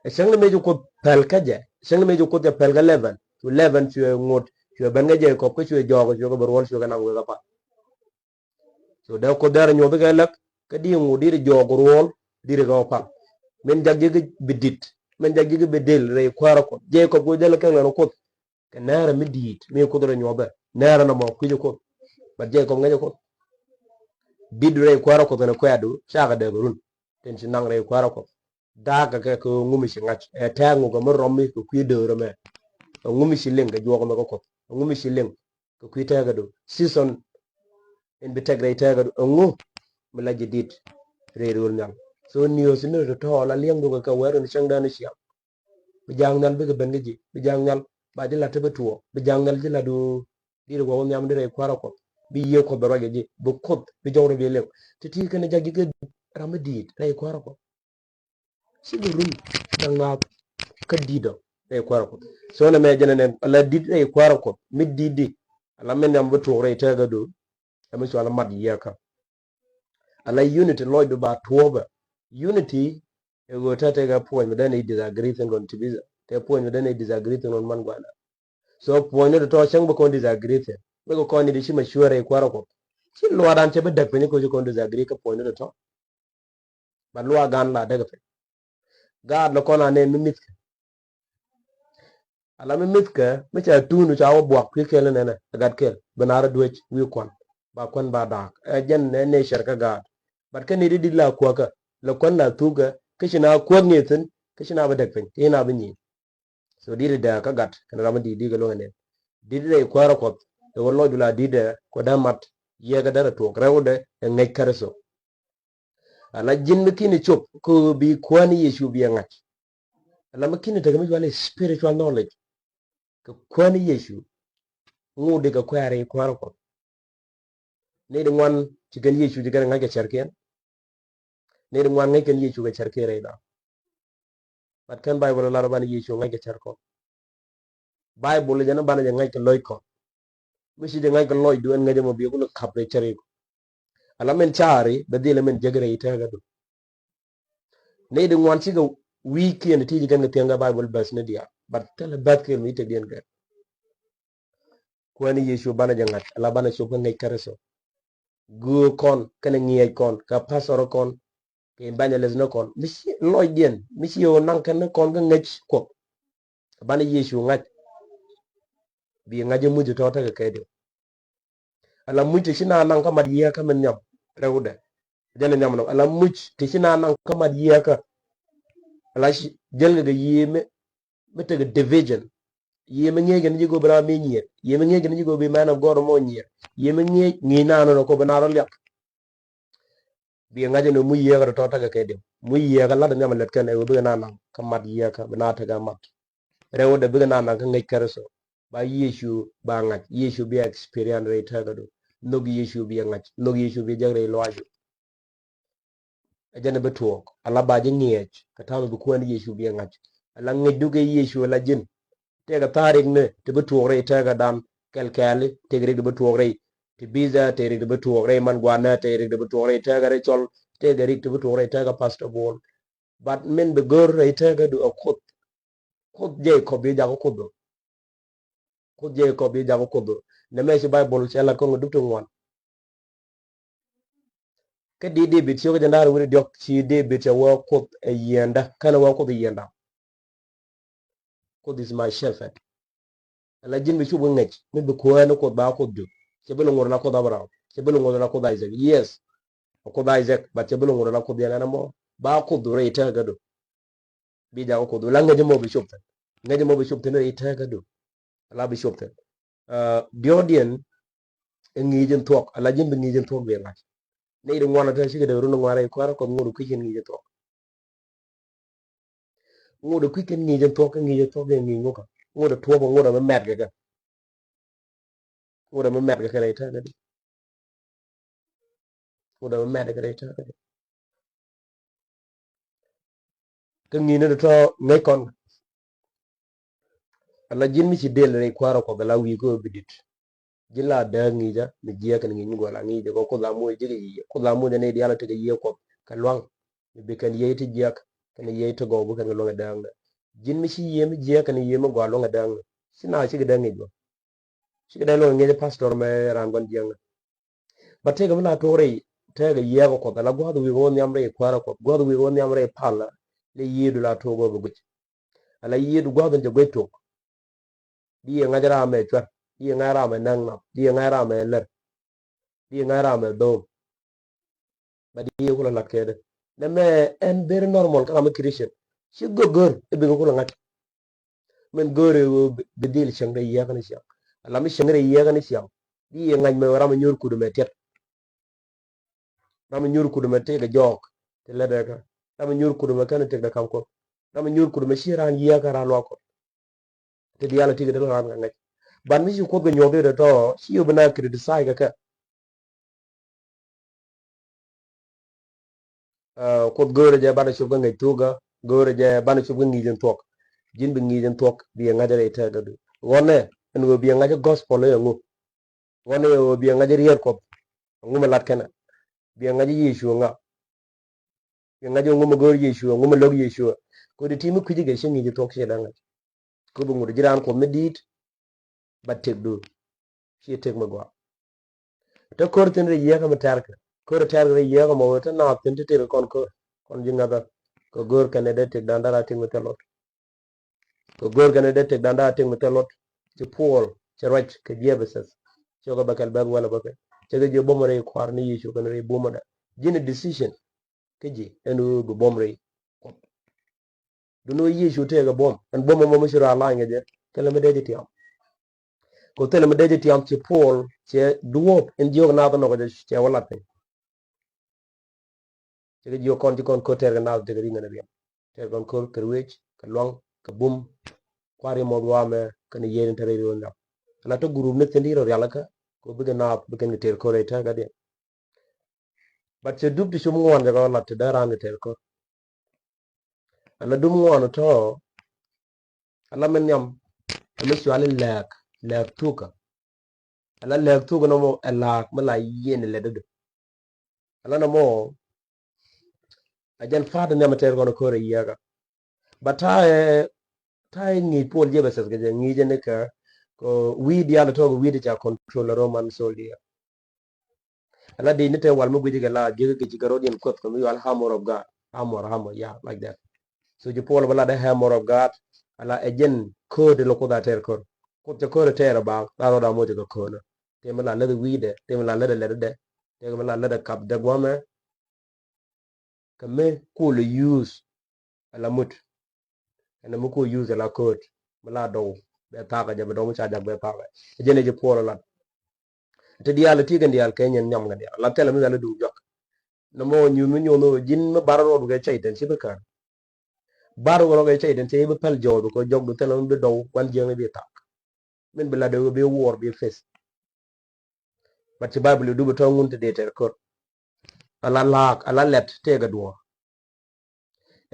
Ɛ cäŋ ni mëë cu Kuoth pɛl kä jɛ cäŋ ni mëë cu Kuoth cɛ pɛl kä Leban. Cu Leban cuɛ ŋot cuɛ ben kä Jekɔb kä cuɛ jɔɔk cuɛ kɛ bi ruɔl cuɛ kɛ naŋ wëë kɛ pal. So dee Kuoth dee rɔ nyuɔth kɛ lɛk kä di ŋot di ri jɔɔk ruɔl di ri kɛ kɛ pal. Min jak ji̱ kɛ bi di̱t min jak ji̱ kɛ bi dil rɛy kuäärä Kuɔth Jekɔb ku jɛl kɛ lɛn Kuoth. Kɛ nɛɛrɛ mi di̱i̱t mi Kuoth rɔ nyuɔthɛ, nɛɛrɛ nɔmɔ kui̱c ɛ Kuoth. But jɛ kɔm ŋäc ɛ Kuoth. Di̱t rɛy kuäärä Kuɔth ɛn ɛ kuɛɛdu cakɛ dee bɛ run. Tin ci naŋ rɛy kuäärä Kuɔth. Da̱a̱k kɛ kɛ ŋu mi ci ŋa̱c ɛ tɛ̈ɛ̈k ŋu kɛ mi rɔm mi kɛ kui̱ döörä mɛ. Ɛ ŋu mi ci liŋ kɛ juɔk mɛ kä Kuɔth. Ɛ ŋu mi ci liŋ kɛ kui̱ tɛ̈ɛ̈kädu. Season in bi tɛk rɛy tɛ̈ɛ̈kädu. Ɛ ŋu mi la ji̱ di̱t rɛy rööl nhial. So news ni tɔ̱tɔ̱ la liɛŋdu kɛ kɛ wɛr in cäŋdä ni ciaŋ. Bi ja̱a̱ŋ nhial bikɛ ben kä ji̱, bi ja̱a̱ŋ nhial ba ji̱ la̱t ti bi tuɔɔk, bi ja̱a̱ŋ nhial ji̱ la̱tdu di̱t wä wä nhiam di rɛy kuäärä Kuɔth. Bi Yiëë Kuɔth bɛ ruac kɛ ji̱, bi Kuoth bi jɔw rɔ bi liŋ. Ti ti kɛn ja̱k ji̱ kä ram mi di̱i̱t rɛy kuäärä Kuɔth. Ci bi run da̱ŋ naath kä di̱t ɔ rɛy kuäärä Kuɔth. So nɛ mɛ jɛn ɛ nɛn ala di̱t rɛy kuäärä Kuɔth mi di̱t di. Ala mi nhiam bi tuɔɔk rɛy tɛ̈ɛ̈kädu. Ɛ mi cual mat Yiëë kä. Ala unity lɔcdu ba tuɔɔpɛ. Unity ɛ ɣöö te tekɛ puɔ̱ny mi dee ni disagree thin kɔn ti bi, te puɔ̱ny mi dee ni disagree thin kɔn man gua̱a̱na. So puɔ̱ny ni tɔ̱tɔ̱ cäŋ bi kɔn disagree thin. Bikɛ kɔn ni di ci mature rɛy kuäärä Kuɔth. Ci luaakdan cɛ bi däk piny kɛ ɣöö ci kɔn disagree kä puɔ̱ny ni tɔ̱tɔ̱. Ba luaak gan la däk piny. Gaat lɔ kɔn a nɛn mi mithkɛ. Ala mi mithkɛ mi ca tuun ca wä buak kui̱ kɛl nɛnɛ ɛ gat kɛl bi na rɔ duec wi̱i̱ kuan. Ba kuan ba da̱a̱k ɛ jɛn ɛ nature kä gaat. But kä ni di di la kuäkä la kuan la thukä kä ci na kuäk ni thi̱n kä ci na bi däk piny kä ci na bi nyi̱i̱n. So di̱t dee kä gat kɛn ram mi di̱t di̱t kɛ luäŋ ɛ nɛn. Di̱t rɛy kuäärä Kuɔth ɛ wä lɔcdu la di̱t dee kuɛ dee mat Yiëë kä dee rɔ tuɔɔk rɛwdɛ ɛ ŋäc Kritho. Ala ji̱n mi ki̱n cop kä bi kuäär ni Yecu bi ɛ ŋa̱c. Ala mi ki̱n tekɛ mi cual i̱ spiritual knowledge kɛ kuäär ni Yecu. Ŋot di kɛ kuäär i̱ kuäär Kuɔth. Ni di ŋuan ci kɛn Yecu ci kɛn ŋa̱c kɛ cärkiɛn. Ni di ŋuan ŋäc kɛn Yecu kɛ cärkiɛn rɛy da̱a̱. But kɛn Baibol lar banɛ Yecu ŋäc kɛ cär kɔn. Baibol jɛn banɛ jɛ ŋäc kɛ lɔc kɔn. Mi ci jɛ ŋäc kɛ lɔcdu ɛn ŋäc ɛmɔ bi kulɛ kap rɛy cäriku. Ala min caari bɛ dhil min jek rɛy tɛɛkädu. Ni di ŋuan cikɛ wi̱i̱ kiɛn ti ci kɛn kɛ thiɛŋ kɛ Baibol bäth ni diaal. But thilɛ bäth kiɛn mi tekdiɛn kɛ. Kuäär ni Yecu banɛ jɛ ŋa̱c ala banɛ cop kä ŋäc Kritho. Göök kɔn kɛnɛ ŋi̱eec kɔn kɛ pastor kɔn kɛ evangelist ni kɔn mi ci lɔcdiɛn mi ci ɣöö naŋ kɛn ni kɔn kä ŋäc Kuɔth. Banɛ Yecu ŋa̱c bi ŋa̱c i̱ muc tɔ̱ tekɛ kɛ diw. Ala muc ti ci na naŋ kä mat Yiëë kä mi nhiam rɛwdɛ. Jɛn nhiam nɔ ala muc ti ci na naŋ kä mat Yiëë kä. Ala ci jäl kɛ kɛ Yiëë mi mi tekɛ division. Yiëë mi ŋi̱eec kɛ ni ji̱ go̱o̱p bi na mi nyiet. Yiëë mi ŋi̱eec kɛ ni ji̱ go̱o̱p bi man of God mɔ nyiet. Yiëë mi ŋi̱eec ŋi̱i̱c na nɔ kɔ bi na rɔ liak. Bi ŋa̱c ɛn ɣöö muc Yiëë kä tɔ̱tɔ̱ tekɛ kɛ diw. Muc Yiëë kä lat nhiam lät kɛn ɛ ɣöö bikɛ na naŋ kä mat Yiëë kä bi na tekɛ mat. Rɛwdɛ bikɛ na naŋ kä ŋäc Kritho. Ba Yecu ba ŋa̱c Yecu bi experience rɛy tɛɛkädu. Nhök Yecu bi ŋa̱c nhök Yecu bi jek rɛy lɔaacdu. Ɛ jɛn bi tuɔɔk ala ba ji̱ ŋi̱eec kɛ ta̱a̱m bi kuäär ni Yecu bi ŋa̱c. Ala ŋi̱eecdu kɛ Yecu ala ji̱n. Tëëkɛ tha̱a̱ŋ rik ni ti bi tuɔɔk rɛy tɛɛkädan kɛl kɛɛli tëëkɛ rik ti bi tuɔɔk rɛy ti bitha tëëkɛ rik ti bi tuɔɔk rɛy man gua̱a̱nä tëëkɛ rik ti bi tuɔɔk rɛy tɛɛkä rɛy cɔl tëëkɛ rik ti bi tuɔɔk rɛy tɛɛkä pastor Bol. But min bi gör rɛy tɛɛkädu ɛ Kuoth. Kuoth jɛ kɔp bi jakä Kuoth dho̱. Kuoth jɛ kɔp bi jakä Kuoth dho̱. Nɛ mɛ ci Baibol cɛ lat kɔŋ duk ti ŋuan. Kä di David ciök jɛ nda̱r wi̱ri diɔ̱k ci David cɛ wä Kuoth ɛ yiɛndä kɛnɛ wä Kuoth ɛ yiɛndä. Kuoth is my shepherd. Ala ji̱n bi cup kä ŋäc mi bi kuäär ni Kuoth ba Kuoth jut. Cɛ bi lɛ ŋot ala Kuoth Abraham. Cɛ bi lɛ ŋot ala Kuoth Isaac. Yes. Kuoth Isaac, but cɛ bi lɛ ŋot ala Kuoth yɛn ɛn ɛmɔ ba Kuoth rɛy tɛɛkädu. Bi jakä Kuoth ala ŋäc ɛmɔ bi cop thi̱n. Ŋäc ɛmɔ bi cop thi̱n rɛy tɛɛkädu. Ala bi cop thi̱n. Diɔ̱ɔ̱kdiɛn ɛ ŋi̱i̱c in thuɔ̱k ala ji̱n bi ŋi̱i̱c in thuɔ̱k bi ŋa̱c. Nɛy ti ŋuan ɛ te cikɛ dee run ŋuan rɛy kuäärä Kuɔth ŋot ɛ kui̱c in ŋi̱i̱c in thuɔ̱k. Ŋot ɛ kui̱c kɛn ŋi̱i̱c in thuɔ̱k kɛ ŋi̱i̱c in thuɔ̱k kɛ ŋi̱i̱c ŋukä. Ŋot ɛ tuɔ̱p ɛ ŋot ɛ mi mɛt kɛ kɛ. Ŋot ɛ mi mɛt kɛ kɛ rɛy tɛɛkädu. Ŋot ɛ mi mɛt kɛ rɛy tɛɛkädu. Kä ŋi̱i̱c ni tɔ̱tɔ̱ ŋäc kɔn. Ala ji̱n mi ci del rɛy kuäärä Kuɔth ala wi̱i̱ kä bi di̱t. Ji̱n la dääk ŋi̱i̱cä mi jiääk kɛn ŋi̱i̱c mi gɔaa la ŋi̱i̱cä kɛ Kuoth la moc ji̱ kɛ yiëë. Kuoth la moc ɛ nɛy diaal a tekɛ yiëë Kuɔth kɛ lua̱ŋ. Mi bi kɛn yiëë ti jiääk kɛn yiëë ti gɔw bi kɛn kɛ luäŋ ɛ dääk nɛ. Ji̱n mi ci yiëë mi jiääk kɛn yiëë mi gɔaa luäŋ ɛ dääk nɛ. Ci na cikɛ dee ŋi̱i̱c bä. Cikɛ dee luäŋ ɛ ŋi̱i̱c pastor mɛ raan gua̱n jiääk nɛ. Ba tëëkɛ mi la tuɔɔk rɛy tëëkɛ yiëë kɛ Kuɔth ala gua̱a̱th wi̱i̱ kɛ wä nhiam rɛy kuäärä Kuɔth gua̱a̱th wi̱i̱ kɛ wä nhiam rɛy pal. Lɛ yiëëdu la tuɔɔk bä bi guic. Ala yiëëdu gua̱a̱th in cɛ guic tuɔɔk. Di yɛ ŋa̱c ram ɛ cuɛr. Di yɛ ŋa̱c ram ɛ näk nath. Di yɛ ŋa̱c ram ɛ lär. Di yɛ ŋa̱c ram ɛ dho̱o̱m. Ba di yɛ kulɛ lat kɛɛdɛ. Nɛ mɛ ɛn very normal kä ram ɛ Christian. Ci gök gör ɛ bikɛ kulɛ ŋa̱c. Min gör ɛ ɣöö bi dhil cieŋ rɛy yiëëkä ni ciaŋ. Ala mi cieŋ rɛy yiëëkä ni ciaŋ. Di yɛ ŋa̱c mɛ ram ɛ nyuur kut mɛ tiɛt. Ram mi nyuur kut mɛ tëëkɛ jɔɔk ti lät ɛ kä. Ram mi nyuur kut mɛ kɛn tëëkdɛ kam Kuɔth. Ram mi nyuur kut mɛ ci raan yiëëkä raan luaak Kuɔth. Ti diaal ti kɛ dee raan kɛ ŋäc. Ban mi ci Kuoth kɛ nyuɔth i̱ tɔ̱ ci yop bi na criticize kɛ kɛ. Kuoth göörä jɛ banɛ cop kä ŋäc thukä, göörä jɛ banɛ cop kä ŋi̱i̱c in thuɔk. Ji̱n bi ŋi̱i̱c in thuɔk bi ɛ ŋa̱c rɛy tɛɛkä du. Ɣɔnɛ ɛn ɣöö bi ɛ ŋa̱c gospel ɛ ŋu. Ɣɔn ɛ ɣöö bi ɛ ŋa̱c riet Kuɔth ɛŋu mɛ lat kɛnɛ. Bi ɛ ŋa̱c Yecu ŋa. Bi ɛ ŋa̱c ɛŋu mɛ go̱o̱r Yecu, ɛŋu mɛ lo̱k Yecu. Kodi ti mi kui̱ci gɛ ci ŋi̱i̱c thuɔ̱k ci dee ŋa̱c. Kodi bi ŋut ji̱ raan Kuɔth mi di̱i̱t. Ba tëkdu ci tëk mi gɔaa. Te ko̱r thi̱n rɛy yiëëkä mi tɛ̈rkɛ. Ko̱r tɛ̈rkɛ rɛy yiëëkä mɔ wee te naath thi̱n te tëk kɔn ko̱r. Kɔn ji̱ ŋäthä. Kɛ go̱o̱r kɛn ɛ dee tëk da̱a̱n da̱ra tëk mi thil luɔt. Kɛ go̱o̱r kɛn ɛ dee tëk da̱a̱n da̱ra tëk mi thil luɔt. Ci Puɔl ci ruac kɛ jiɛpɛthɛth. Cio̱kɛ bäkɛl bäth wälɛ bäkɛl cɛ kɛ jiök buɔ̱m rɛy kua̱r ni Yecu kɛn rɛy bumä dɛ. Ji̱n ɛ decision kä ji̱ ɛn ɣöö bi buɔ̱m rɛy Kuɔth. Duŋni ɣöö Yecu tëëkɛ buɔ̱m ɛn buɔ̱m ɛmɔ mi ci rɔ a lany kɛ jɛ. Thilɛ mi dee ji̱ tiam. Kɛ thilɛ mi dee ji̱ tiam ci Puɔl cɛ duɔ̱ɔ̱p in jiök naath ɛnɔ kɛ jɛ cɛ wä lat piny. Cɛ kɛ jiök kɔn ci kɔn ko̱r tɛɛr kɛ naath tekɛ ri̱ŋ ɛn riɛm. Tɛɛr kɔn ko̱r kɛ ruëëc kɛ luaŋ kɛ bum. Kua̱r riɛm mɔth wa̱a̱ mɛ kɛn yieen in te rɛy riɛm nhiam. Ala te gurup ni thi̱n ti rɔ rialikä kɛ bikɛ naath bikɛn kɛ tɛɛr ko̱r rɛy tɛɛkädiɛn. But cɛ dup ti cum ŋuan cɛ kɛ lat ti dee raan kɛ tɛɛr ko̱r. Ala dup ŋuan tɔ ala min nhiam. Ala cuali lɛɛk lɛɛk thukä. Ala lɛɛk thukä nɔmɔ ɛ laak mi la yieen lɛ dodo. Ala nɔmɔ a jɛn pa̱a̱t nhiam tɛɛr kɔn ko̱r ɛ yiɛɛkä. But ta̱a̱ ɛ ta̱a̱ ɛ ŋi̱i̱c Puɔl jiɛpɛthɛth kɛ jɛ ŋi̱i̱c ɛn ni kɛ kɛ wi̱i̱ diaal tɔ̱ kɛ wi̱i̱ ti ca control Roman soldier. Ala di ni te wal mi guici kɛ la jiäkä kɛ ci kɛ rot yɛn Kuoth kɛ mi yual hammer of God. Hammer, hammer, yeah, like that. So ci Puɔl bä la dee hammer of God. Ala ɛ jɛn ko̱r ti lɔ Kuoth a tɛɛr ko̱r. Kuoth cɛ ko̱r tɛɛr ɛ bak la rot a moc kɛ ko̱r nä. Te mi la läth wi̱i̱dɛ, te mi la läth lɛtdɛ, te mi la läth kap dɛ guamɛ. Kɛ mi kulɛ use ala mut. Ɛn mi ku use ala ko̱o̱t mi la dɔw bɛ thakä jɛ bɛ dɔw mi ca jak bɛ thakä. Jɛn ɛ jɛ Puɔl lat. Ti diaal ti kɛn diaal kɛ nyɛn nhiam kɛn diaal la thilɛ mi thilɛ duŋ jɔk. Nɔmɔ nyuth mi nyuth ji̱n mi bar rɔɔd kɛ cɛy tɛn ci bi kään. Bar rɔɔd kɛ cɛy tɛn ci bi pɛl jɔɔdu kɛ jɔkdu thilɛ mi bi dɔw gua̱n jiäkni bi thak. Min bi la dee bi wuɔr bi pith. But ci Bible dup tɔ̱ ŋun ti dee tɛr ko̱r. Ala laak ala lɛt tëëkɛ duɔ̱ɔ̱r.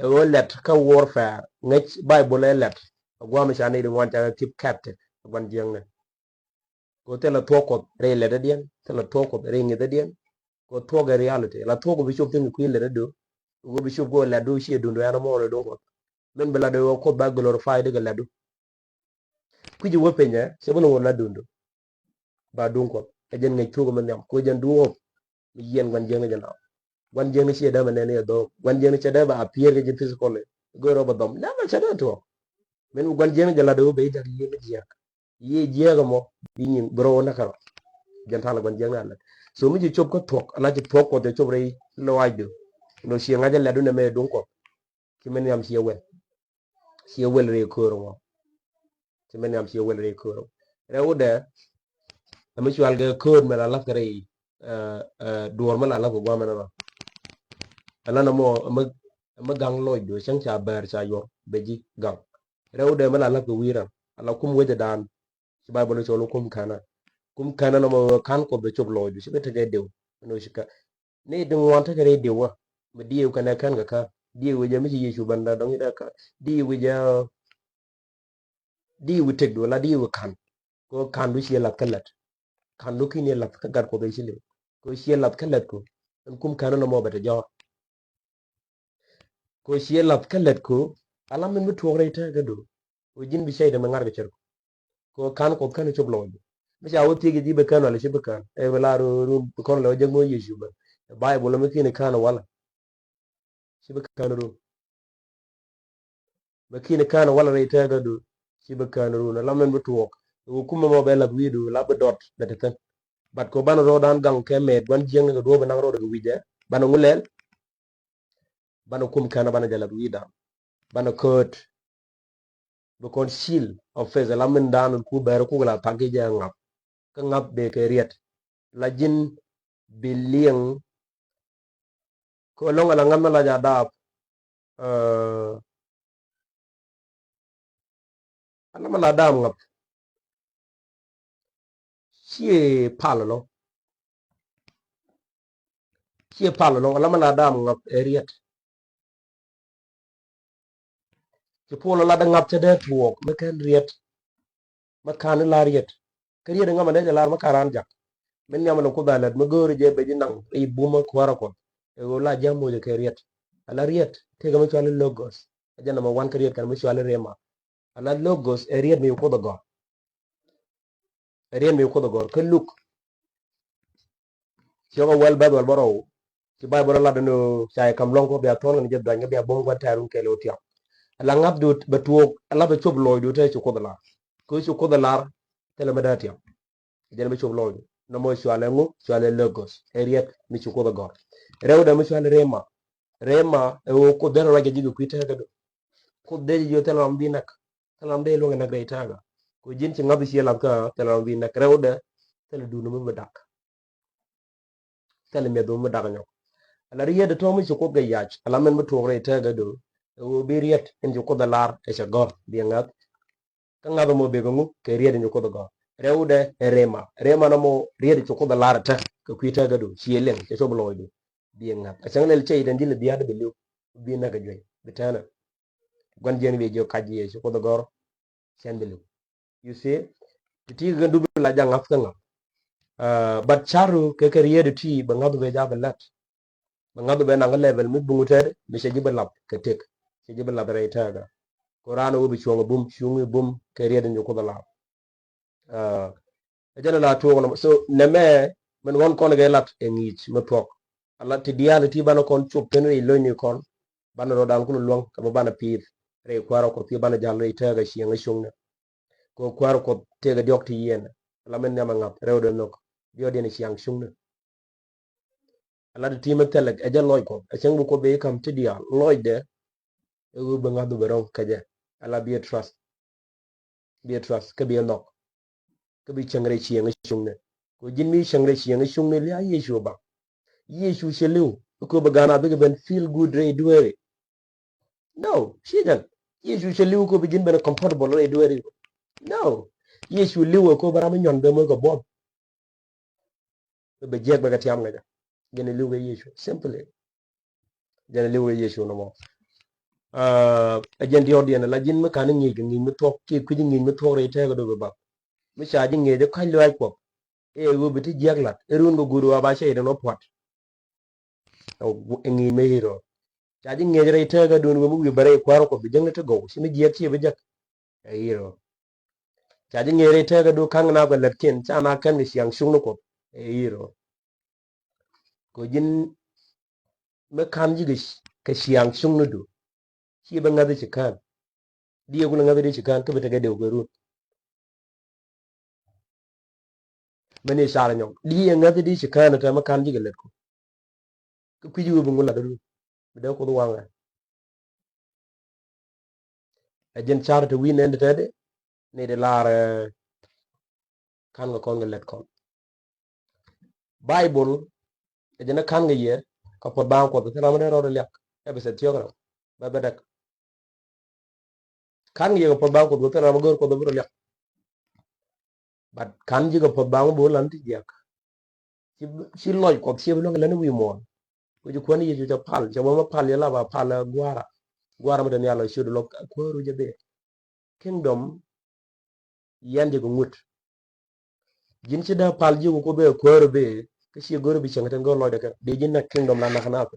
Ɛ ɣöö lɛt kä warfare ŋäc Bible ɛ lɛt. Ɛ gua̱a̱m ca ni di ŋuan ca kɛ keep captive ɛ gua̱n jiäkni. Kɛ ɣöö thilɛ thuɔ̱k Kuɔth rɛy lɛtdädiɛn, thilɛ thuɔ̱k Kuɔth rɛy ŋi̱thädiɛn. Kɛ ɣöö thuɔ̱k ɛ reality la thuɔ̱k bi cop thi̱n kɛ kui̱ lɛtdädu. Kɛ ɣöö bi cop kɛ ɣöö lɛtdu ciɛ duŋdu ɛn ɛmɔ rɛy duŋ Kuɔth. Min bi la dee ɣöö Kuoth ba glorify di kɛ lɛtdu. Kui̱ci wä piny ɛ cɛ bi ni ŋot la duŋdu. Ba duŋ Kuɔth ɛ jɛn ŋäc thuɔ̱k mi nhiam kɛ ɣöö jɛn duɔ̱ɔ̱p. Mi yiɛn gua̱n jiäkni jɛ naath. Gua̱n jiäkni ciɛ dee mɛ nɛn i̱ ɛ dho̱o̱k gua̱n jiäkni cɛ dee ba appear kɛ ji̱ physically. Go̱o̱r rɔ bɛ dhɔm nɛmɛ cɛ dee tuɔɔk. Min mi gua̱n jiäkni jɛ lat ɛ wä ben i̱ jak yiëë mi jiääk. Yiëë jiääk ɛmɔ bi nyin bi rɔ wä näk kärɔa. Jɛn ta̱a̱ la gua̱n jiäkni a lät. So mi ci cop kä thuɔ̱k ala ci thuɔ̱k Kuɔth cɛ cop rɛy lɔaacdu. Lo ciɛ ŋa̱c ɛ lɛtdu nɛmɛ ɛ duŋ Kuɔth. Ci min nhiam ciɛ wɛl. Ciɛ wɛl rɛy köör ŋɔ. Ci min nhiam ciɛ wɛl rɛy köör ŋɔ. Rɛwdɛ ɛmɛ cual kɛ köör mɛ la lath kɛ rɛy duɔ̱ɔ̱r mɛ la lath kɛ guamɛ nɔ. Ɛlɔn ɛmɔ ɛmɛ gaŋ lɔcdu cäŋ ca bɛɛr ca yuɔr bɛ ji̱ gaŋ. Rɛwdɛ mɛ la lath kɛ wi̱i̱ ram ala kum wecɛ daan. Ci Bible cɔl kum känä. Kum känä nɔmɔ ɣöö ka̱n Kuɔth bɛ cop lɔcdu ci bɛ tekɛ diw. Ɛn ɣöö ci kä ni di ŋuan tekɛ rɛy diw wä. Mi diw kɛnɛ kän kɛ kä diw wi̱cɛ mi ci Yecu bɛn dɔ̱ŋ i̱ dee kä diw wi̱cɛ. Diw wi̱ tekdu la diw wi̱ ka̱n. Kɛ ɣöö ka̱ndu ciɛ lath kä lät. Ka̱ndu ki̱n i̱ lath kä gat Kuɔth i̱ ci liw kɛ ɣöö ciɛ lath kä lät ku. Ɛn kum känä nɔmɔ bɛ te jɔ̱ɔ̱r. Kɛ ɣöö ciɛ lath kä lät ku ala min bi tuɔɔk rɛy tɛɛkädu. Kɛ ɣöö ji̱n bi cɛy dee mi ŋa̱r kɛ cär ku. Kɛ ɣöö ka̱n Kuɔth känɛ cop lɔcdu. Mi ca wä thiec kɛ ji̱ bi kän wala ci bi kän ɛ bi la run bi kɔn lɛ wä jek mi wä Yecu bä. Ɛ Bible mi ki̱n i̱ kän wala. Ci bi kän run. Bä ki̱n i̱ kän wala rɛy tɛɛkädu. Ci bi kään run ala min bi tuɔɔk. Ɛ ɣöö kumɛ mɔ bɛ lath wi̱i̱du la bi dɔt bɛ te thi̱n. But kɛ ɣöö banɛ rɔɔdan gaŋ kɛ mɛɛt gua̱n jiäkni kɛ duɔ̱ɔ̱p bi naŋ rɔɔdɛ kɛ wi̱cɛ. Banɛ ŋu lɛl. Banɛ kum kɛn banɛ jɛ lath wi̱i̱dan. Banɛ kööt. Bi kɔn shield of faith ala min dan ku bɛr ku la thaŋ ki jɛ ŋa̱p. Kä ŋa̱p bɛ kɛ riɛt. La ji̱n bi liɛŋ. Kɛ lɔŋ ala ŋa̱p mi la jɛ a daap. Ɛ, ala mi la daap ŋa̱p. Ciɛ pal lɔ. Ciɛ pal lɔ ala mi la daap ŋa̱p ɛ riɛt. Ci puɔl lat ɛ ŋa̱p cɛ dee tuɔɔk mi kɛn riɛt. Mi ka̱n i̱ la riɛt. Kä riɛt iŋa mi dee jɛ lar mi ka̱n raan jak. Mi nhiam ni Kuoth a lät mi go̱o̱ri jɛ ben ji̱ naŋ i̱ bumä kuäärä Kuɔth. Ɛ ɣöö la ji̱ a moc ɛ kɛ riɛt. Ala riɛt tëëkɛ mi cuali logos. Ɛ jɛn nɔmɔ wan kä riɛt kɛn mi cuali rema. Ala logos ɛ riɛt mi Kuoth ɛ gɔ̱r. Ɛ riɛt mi Kuoth ɛ gɔ̱r kä Luk. Ciɔk a wäl bɛth wäl bä rɔw. Ci Bayböl a lat ni ca yɛ kam luɔ̱ŋ kɔ bia thuɔ̱l kɛn jɛ dhuany kɛ bia bom gua̱n tɛ̈run kɛɛl ɛ wä tiam. Ala ŋa̱thdu bɛ tuɔɔk ala bɛ cop lɔɔcdu te ci Kuoth ɛ lar. Kɛ ci Kuoth ɛ lar thilɛ mi dee tiam. Jɛn bɛ cop lɔɔcdu nɔmɔ cualɛ ŋu cualɛ logos ɛ riɛt mi ci Kuoth ɛ gɔ̱r. Rɛwdɛ mi cualɛ rema. Rema ɛ ɣöö Kuoth derɛ ruac kɛ ji̱ kɛ kui̱ tɛ̈kädu. Kuoth dee ji̱ jiö thilɛ ram bi näk. Thilɛ ram dee luäŋ kɛ näk rɛy tɛ̈kä. Kɛ ji̱n ci ŋa̱th ciɛ lath kä thilɛ ram bi näk rɛwdɛ. Thilɛ duun mi bi dak. Thilɛ miɛth mi bi dak nyɔk. Ala riet tɔ̱ mi ci Kuoth kɛ yac ala min bi tuɔɔk rɛy tɛ̈kädu. Ɛ ɣöö bi riet in ci Kuoth ɛ lar ɛ cɛ gɔ̱r bi ŋa̱th. Kä ŋa̱th mɔ bek ŋu kɛ riet in ci Kuoth ɛ gɔ̱r. Rɛwdɛ ɛ rema. Rema nɔmɔ riet in ci Kuoth ɛ lar ɛ te kɛ kui̱ tɛ̈kädu ciɛ liŋ cɛ cop lɔɔcdu. Bi ŋa̱th a cäŋ lɛl cɛ itɛn ji̱ lɛ bia̱a̱t bi li̱w. Bi näk kɛ juey bi tɛnɛ. Gua̱n jiɛn wi̱i̱ jiök kac Yecu Kuoth ɛ gɔ̱r. Cɛn bi li̱w. You see? Ti ti kɛ dup la ja̱ ŋa̱th kä ŋa̱th. But ca̱ru kɛ kɛ riet ti bɛ ŋa̱th bɛ ja̱ bɛ la̱t. Bɛ ŋa̱th bɛ naŋ kä level mi buŋ tɛt mi cɛ ji̱ bɛ lath kɛ tëk. Cɛ ji̱ bɛ lath rɛy tɛ̈kä. Ko raan wä bi cuɔ̱ŋ bum cuŋ bum kɛ riet in ci Kuoth ɛ lar. Ɛ jɛn la tuɔɔk nɔmɔ so nɛmɛ min ɣɔn kɔn kɛ lat ɛ ŋi̱i̱c mi thuɔ̱k. Ala ti diaal ti banɛ kɔn cop thi̱n rɛy lo̱cni kɔn. Banɛ rɔɔdan kulɛ luäŋ kɛ bä banɛ pi̱i̱th rɛy kuäärä Kuɔth ti banɛ ja̱l rɛy tɛ̈kä ciɛŋ i̱ cuŋnɛ. Kɛ kuäärä Kuɔth tëëkɛ diɔ̱k ti yiɛn. Ala min nhiam ɛ ŋa̱th rɛwdɛ nhök diɔ̱k diɛn i̱ ciaŋ cuŋnɛ. Ala ti ti mi thilɛ ɛ jɛ lɔc Kuɔth ɛ cäŋ bi Kuoth bi kam ti diaal lɔcdɛ. Ɛ ɣöö bi ŋa̱th bi rɔ̱ŋ kɛ jɛ ala bi ɛ trust. Bi ɛ trust kä bi ɛ nhɔk. Kä bi cäŋ rɛy ciɛŋ i̱ cuŋnɛ. Kɛ ji̱n mi cäŋ rɛy ciɛŋ i̱ cuŋnɛ lia̱a̱ Yecu ɛ baŋ. Yecu cɛ li̱w kä bi ga̱n a bikɛ ben feel good rɛy dueeri. No, ci jɛn. Yecu cɛ li̱w kä bi ji̱n ben comfortable rɛy dueeri. No. Yecu li̱w kä bi ram inyɔn ben moc kɛ buɔth. Bɛ jiɛk bɛ kɛ tiam kɛ jɛ. Jɛn li̱w kɛ Yecu. Simply. Jɛn li̱w kɛ Yecu nɔmɔ. Ɛ jɛn diɔ̱ɔ̱kdiɛn la ji̱n mi ka̱n iŋi̱i̱c kɛ ŋi̱i̱c mi thuɔ̱k kiɛ kui̱c iŋi̱i̱c mi thuɔ̱k rɛy tɛ̈kä dɔ̱ bɛ bath. Mi ca ji̱ ŋi̱i̱c i̱ ka̱c lɔaac Kuɔth. Ɛ ɣöö bi ti jiäk lat i̱ run kɛ guut ɣɔaa ba cɛ yet ɛn ɣä pua̱t. Ɛ ŋi̱i̱c mi i̱ rɔ ca ji̱ ŋi̱eec rɛy tɛ̈kädun ɣöö mi wi̱i̱ bɛ rɛy kuäärä Kuɔth bi jäkni ti gɔw ci mi jiäk ciɛ bi jäk. Ɛ i̱ rɔ ca ji̱ ŋi̱eec rɛy tɛ̈kädun ka̱ŋ na kɛ lätkiɛn ca na kɛn kɛ ciaŋ cuŋni Kuɔth. Ɛ i̱ rɔ kɛ ji̱n mi ka̱n ji̱ kɛ ciaŋ cuŋnidu. Ci bɛ ŋäthi ci kään. Diɛ kulɛ ŋäthi di ci kään kä bi tekɛ dee wä kɛ run. Mɛn i̱ car nyɔk diɛ ŋäthi di ci kään tɛmɛ ka̱n ji̱ kɛ lät ku. Kä kui̱ ji̱ wee bi ŋun lat run bi dee Kuoth waŋɛ. Ɛ jɛn car te wi̱i̱ nɛn te tɛtdi ni di lar. Ka̱n kɛ kɔn kɛ lät kɔn. Baibol ɛ jɛn ɛ ka̱n kɛ yɛ kɛ puɔth baaŋ Kuɔth thil ram mi dee rɔɔdɛ liak. Ɛ bi thil thiɔk ram bɛ bɛ däk. Ka̱n kɛ yɛ kɛ puɔth baaŋ Kuɔth thil ram mi go̱o̱r Kuɔth bi rɔ liak. But ka̱n ji̱ kɛ puɔth baaŋ bi wä lan ti jiak. Ci lɔc Kuɔth ci bi luäŋ lɛn wi̱i̱ muɔ̱ɔ̱n. Ku ci kuäär ni Yecu cɛ pal cɛ wä mi pal yɛ la ba pal gua̱a̱ra. Gua̱a̱ra mi te nhial lɔ ciöt lɔ kuääru jɛ bee. Kingdom yɛn jɛ kɛ ŋut. Ji̱n ci dee pal ji̱ ku Kuoth bee kuääru bee kä ci go̱r bi cieŋ te go̱r lɔcdɛ kɛ dee ji̱n nɛ kingdom la nak nath.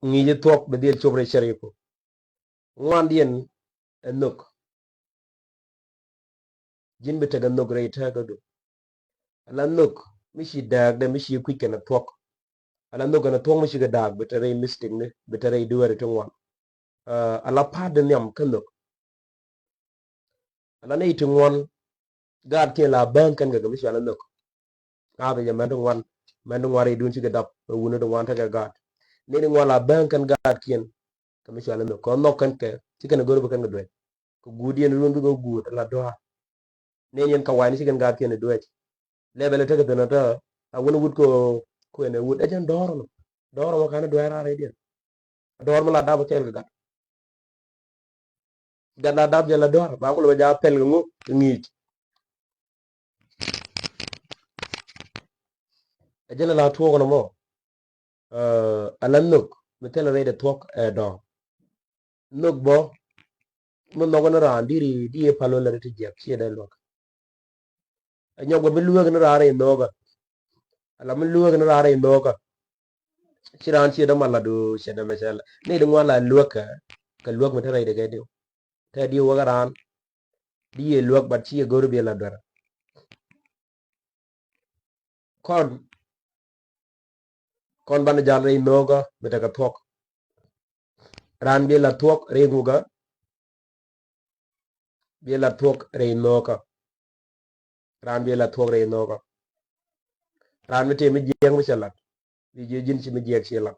Ŋi̱i̱c i̱ thuɔ̱k bi dhil cop rɛy cär i̱ ku. Ŋuandiɛn ɛ nhök. Ji̱n bi tekɛ nhök rɛy tɛ̈kädu. Ala nhök mi ci dääkdɛ mi ci kui̱c kɛn ɛ thuɔ̱k. Ala nhök kɛn ɛ thuɔ̱k mi ci kɛ da̱a̱k bi te rɛy mistikni bi te rɛy dueeri ti ŋuan. Aa, ala pa̱a̱t di nhiam kä nhök. Ala nɛy ti ŋuan gaatkiɛn la bäŋ kɛn kɛ kɛ mi cɔal a nhök. Ŋa̱th jɛ mɛn ti ŋuan, mɛn ti ŋuan rɛydun cikɛ dap, mɛ wuni ti ŋuan tekɛ gaat. Nɛy ti ŋuan la bäŋ kɛn gaatkiɛn kɛ mi cɔal a nhök. Kɛ nhɔk kɛn kɛ, ci kɛn a go̱r bi kɛn kɛ duec. Kɛ guut yɛn run bikɛ guut ala dɔ̱a̱r. Nɛn yɛn kɛ wa̱i̱ni ci kɛn gaatkiɛn i̱ dueec. Lɛbɛl i̱ tekɛ thi̱n ɔtɔ a wun wut kɛ kuɛn ɛ wut ɛ jɛn dɔ̱ɔ̱r ɔnɔ. Dɔ̱ɔ̱r ɔmɔ ka̱n i̱ dueec raar i̱diɛn. Dɔ̱ɔ̱r mi la dap kɛɛl kɛ gat. Gat la dap jɛ la dɔ̱ɔ̱r ba kulɛ bɛ ja̱ pɛl kɛ ŋu kɛ ŋi̱i̱c. Ɛ jɛn la tuɔɔk ɔnɔ mɔ. Ɛ, ala nhök mi thilɛ rɛydɛ thuɔ̱k ɛ dɔ̱ɔ̱r. Nhök bä mi nhɔk ni raan diri di yɛ pal wä lɛ ri ti jiɛk ciɛ dee luäk. Ɛ nyɔk bä mi luäk ni raan rɛy nhökä. Ala mi luäk ni raan rɛy nhökä. Ci raan ciɛ dee mal la du cɛ dee mɛ cɛ la ni di ŋuan la luäk kɛ, kɛ luäk mi te rɛy di kɛ diw. Te diw wä kɛ raan di yɛ luäk bat ci yɛ go̱r bi la duer. Kɔn, kɔn banɛ jal rɛy nhökä mi tekɛ thuɔ̱k. Raan bi la thuɔ̱k rɛy nhökä. Bi la thuɔ̱k rɛy nhökä. Raan bi la thuɔ̱k rɛy nhökä. Raan mi tëë mi jiɛk mi cɛ lat. Bi jiɛ ji̱n ci mi jiɛk ci lat.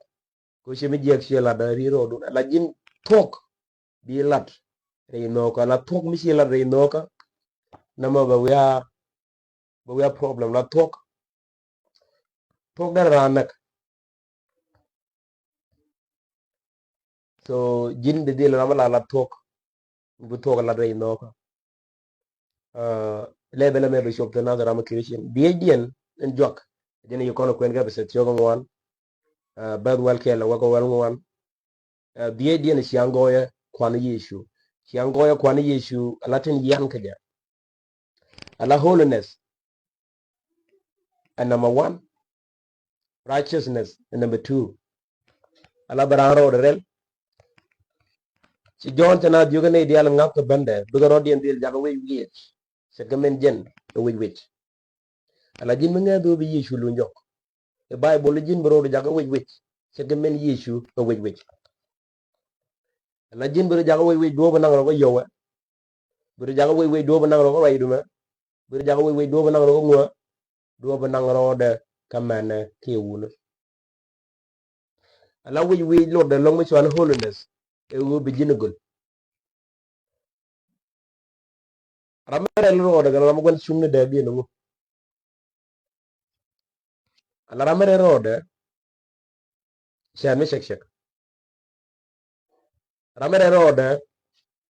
Ko ci mi jiɛk ci lat ri ro̱o̱dun. La ji̱n thuɔ̱k bi lat rɛy nhökä. La thuɔ̱k mi ci lat rɛy nhökä. Namɔ bɛ wiaa, bɛ wiaa problem la thuɔ̱k. Thuɔ̱k dee raan näk. So ji̱n bi dhil ram la la thuɔ̱k. Bi thuɔ̱k la rɛy nhökä. Ɛ, lɛbɛl ɛmɛ bi cop thi̱n nath ram Christian. Bieydiɛn in juak. Jɛn yi kɔn kuɛn kɛ bi sɛ thiɔk ŋuan. Ɛ, bɛth wɛl kɛl wä kɛ wɛl ŋuan. Ɛ, bieydiɛn ciaŋ gɔɔyɛ kuan Yecu. Ciaŋ gɔɔyɛ kuan Yecu ala tin yian kɛ jɛ. Ala holiness. Ɛ number one. Righteousness ɛ number two. Ala bɛ raan rɔɔdɛ rɛl. Ci Jɔ̱ɔ̱n cɛ na dhiökä nɛy diaal ŋa̱th kɛ bändɛ bikɛ rɔ̱diɛn dhil jakä wec wiec. Ce̱tkɛ min jɛn ɛ wec wec. Ala ji̱n mi ŋäth ɣöö bi Yecu luny jɔk. Ɛ Baibol ji̱n bi rɔɔdɛ jakä wec wec. Ce̱tkɛ min Yecu ɛ wec wec. Ala ji̱n bi rɔ jakä wec wec duɔ̱ɔ̱p bi naŋ rɔ kä yowɛ. Bi rɔ jakä wec wec duɔ̱ɔ̱p bi naŋ rɔ kä ruacdumɛ. Bi rɔ jakä wec wec duɔ̱ɔ̱p bi naŋ rɔ kä ŋuä. Duɔ̱ɔ̱p bi naŋ rɔɔdɛ kä mɛnɛ kiɛ wunä. Ala wec wec lotdɛ lɔ̱ŋ mi cual holiness. Ɛ ɣöö bi ji̱n ɛ göl. Ram mi rɛl rɔɔdɛ kɛn ram mi gua̱n cuŋni dääk diɛn ŋu. Ala ram mi rɛl rɔɔdɛ cɛɛt mi cɛk cɛk. Ram mi rɛl rɔɔdɛ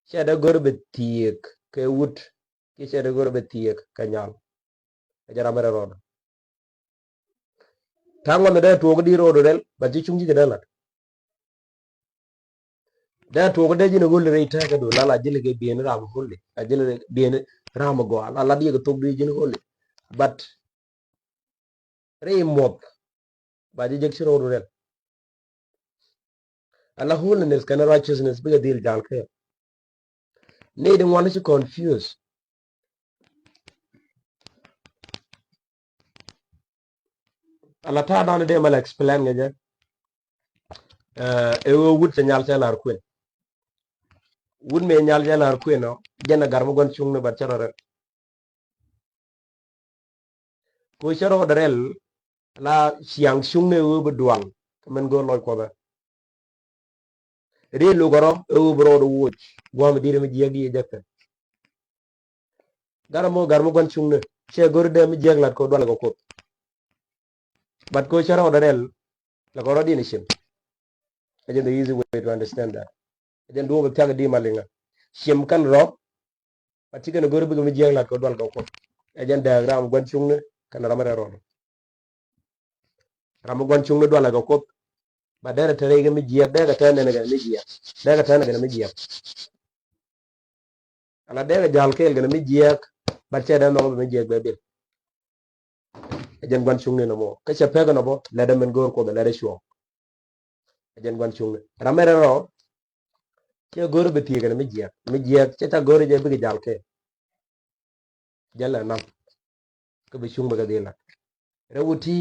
cɛ dee go̱r bi thiek kɛ wut kiɛ cɛ dee go̱r bi thiek kɛ nyal. Ɛ jɛ ram mi rɛl rɔɔdɛ. Ta̱a̱ ŋuan dee tuɔɔk di rɔɔdɛ rɛl ba ci cuŋ ci kɛ dee lat. Dee tuɔɔk dee ji̱n ɣöl rɛy tɛ̈kädu la la ji̱n kɛ bi̱i̱n ram ɣöl a ji̱n bi̱i̱n ram gɔaa la la diɛk thok di ji̱n ɣöl. But rɛy muɔth ba ji̱ jek ci rɔɔdu rɛl. Ala holiness kɛnɛ righteousness bikɛ dhil jal kɛ. Ni di ŋuan ci confuse. Ala ta̱a̱ dan dee mal explain ŋɛ jɛ. Ɛ ɣöö wut cɛ nyal cɛ lar kuën. Wut mëë nyal cɛ lar kuën ɔ jɛn a gar mi gua̱n cuŋni bat cɛ rɔ rɛl. Ko cä rɔɔdɛ rɛl la ciaŋ cuŋni ɣöö bi dual kä min go̱o̱r lɔc kuɔthɛ. Ri lukɛ rɔ ɣöö bi rɔɔdɛ woc gua̱a̱m di̱t mi jiɛk di jɛ kɛn. Gar mɔ gar mi gua̱n cuŋni cɛ go̱o̱r dee mi jiɛk lat kɛ dual kɛ kuoth. But ko cä rɔɔdɛ rɛl la kɛ rɔ di̱n cim. Ɛ jɛn the easy way to understand that. Ɛ jɛn duɔ̱ɔ̱p thiak di maliŋa cim kɛn rɔ. But ci kɛn go̱o̱r bikɛ mi jiɛk lat kɛ dual kɛ kuoth. Ɛ jɛn dääk ram gua̱n cuŋni kɛn ram rɛl rɔɔdɛ. Ram mi gua̱n cuŋni dualɛ kɛ kuoth. Ba derɛ te rɛy kɛ mi jiɛk, derɛ kɛ te nɛn kɛ mi jiɛk. Derɛ kɛ te nɛn kɛ mi jiɛk. Ala derɛ kɛ jal kɛɛl kɛ mi jiɛk. Ba cɛ dee nhɔk bɛ mi jiɛk bɛ bil. Ɛ jɛn gua̱n cuŋni nɔmɔ kä cɛ pek nɔmɔ lɛ dee min go̱o̱r kuoth lɛ dee cuɔk. Ɛ jɛn gua̱n cuŋni ram mi rɛl rɔ. Cɛ go̱o̱r bi thiek kɛ mi jiɛk, mi jiɛk cɛ ca go̱o̱r jɛ bikɛ jal kɛɛl. Jɛn lɛ nam kä bi cuŋ bɛ kɛ dhil lat. Rɛw wut ti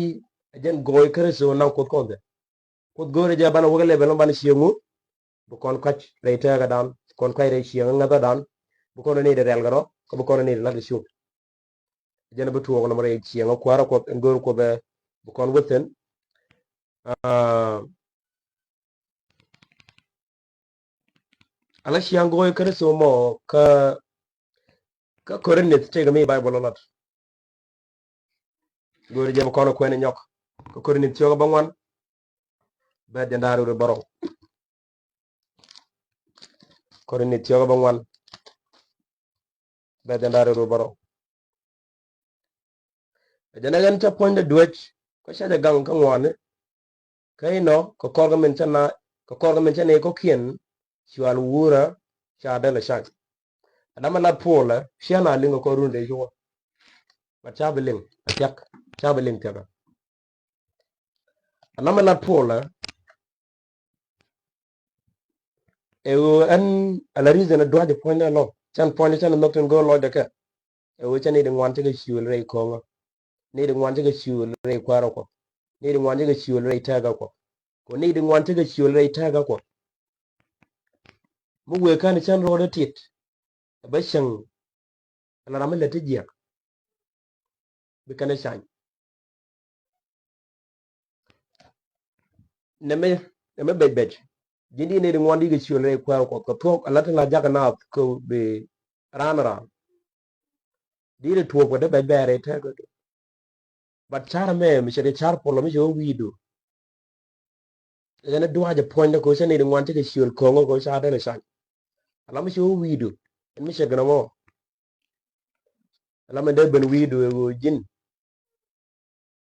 ɛ jɛn gɔɔy Kritho naŋ kuoth kɔn thɛ. Kuoth go̱o̱rɛ jɛ banɛ wäk lɛ bɛ lɔŋ banɛ cieŋ ŋu. bi kɔn kuac rɛy tɛɛkädan, bi kɔn kuac rɛy cieŋ ŋäthädan, bi kɔn ni di rɛl kɛ rɔ, kä bi kɔn ni di lat kɛ cop. Jɛn bi tuɔɔk nɔmɔ rɛy cieŋ kuäärä Kuɔth, ɛn go̱o̱r Kuɔth ɛ bi kɔn within. Ah, ala ciaŋ go̱o̱r Kritho mɔ kä, kä Korinth tëëkɛ mi Baibol lat. Go̱o̱r jɛ bi kɔn kuɛn nyɔk. Kä Korinth ciökä bäŋuan, bɛth jɛn da̱ŋ rɛw bärɔw. Korinth ciökä bäŋuan, bɛth jɛn da̱ŋ rɛw bärɔw. Ɛ jɛn ɛ ɣän cä puɔ̱nydä duec, kä cä jɛ gaŋ kä ŋuani. Kä inɔ, kɛ kɔr kɛ min cä na, kɛ kɔr kɛ min cä ni kɔ̱kiɛn, cual wurä, ca däl ɛ cany. Ɛ dämɛ lat Puɔl ɛ, cia na liŋ kɛ kɔr run dee cuɔ. But ca bi liŋ, ɛ thiak, ca bi liŋ thiakä. Ɛ dämɛ lat Puɔl ɛ, ɛ ɣöö ɛn ala reason ɛ duac ɛ puɔ̱nydä ɛlɔ̱ŋ. Can puɔ̱nydä can ɛ nhɔk tin go̱o̱r lɔcdɛ kɛ. Ɛ ɣöö cä ni di ŋuan cikɛ ciöl rɛy ko̱ŋä. Ni di ŋuan cikɛ ciöl rɛy kuäärä Kuɔth. Ni di ŋuan cikɛ ciöl rɛy tɛɛkä Kuɔth. Kɛ ni di ŋuan cikɛ ciöl rɛy tɛɛkä Kuɔth. Mi wëë kän cän rɔɔdɛ tit. Ɛ bä cäŋ. Ala ram mi lät ti jiɛk. Bi kɛn ɛ cany. Nɛmɛ, nɛmɛ bec bec. Ji̱n di ni di ŋuan di kɛ ciöl rɛy kuäär Kuɔth kɛ thuɔ̱k ala tin la jakä naath kɛ bi raan raan. Di di tuɔɔk kɛ dee bec bɛɛr rɛy tɛɛkä. But car mɛ mi cɛ di car Puɔl mi cɛ wä wi̱i̱du. Ɛn ɛ duac ɛ puɔ̱nydä kɛ cä ni di ŋuan cikɛ ciöl ko̱ŋä kɛ ca dee lɛ cany. Ala mi cɛ wä wi̱i̱du. Ɛn mi cɛ gɛn ɛmɔ. Ala mi dee ben wi̱i̱du ɛ ɣöö ji̱n.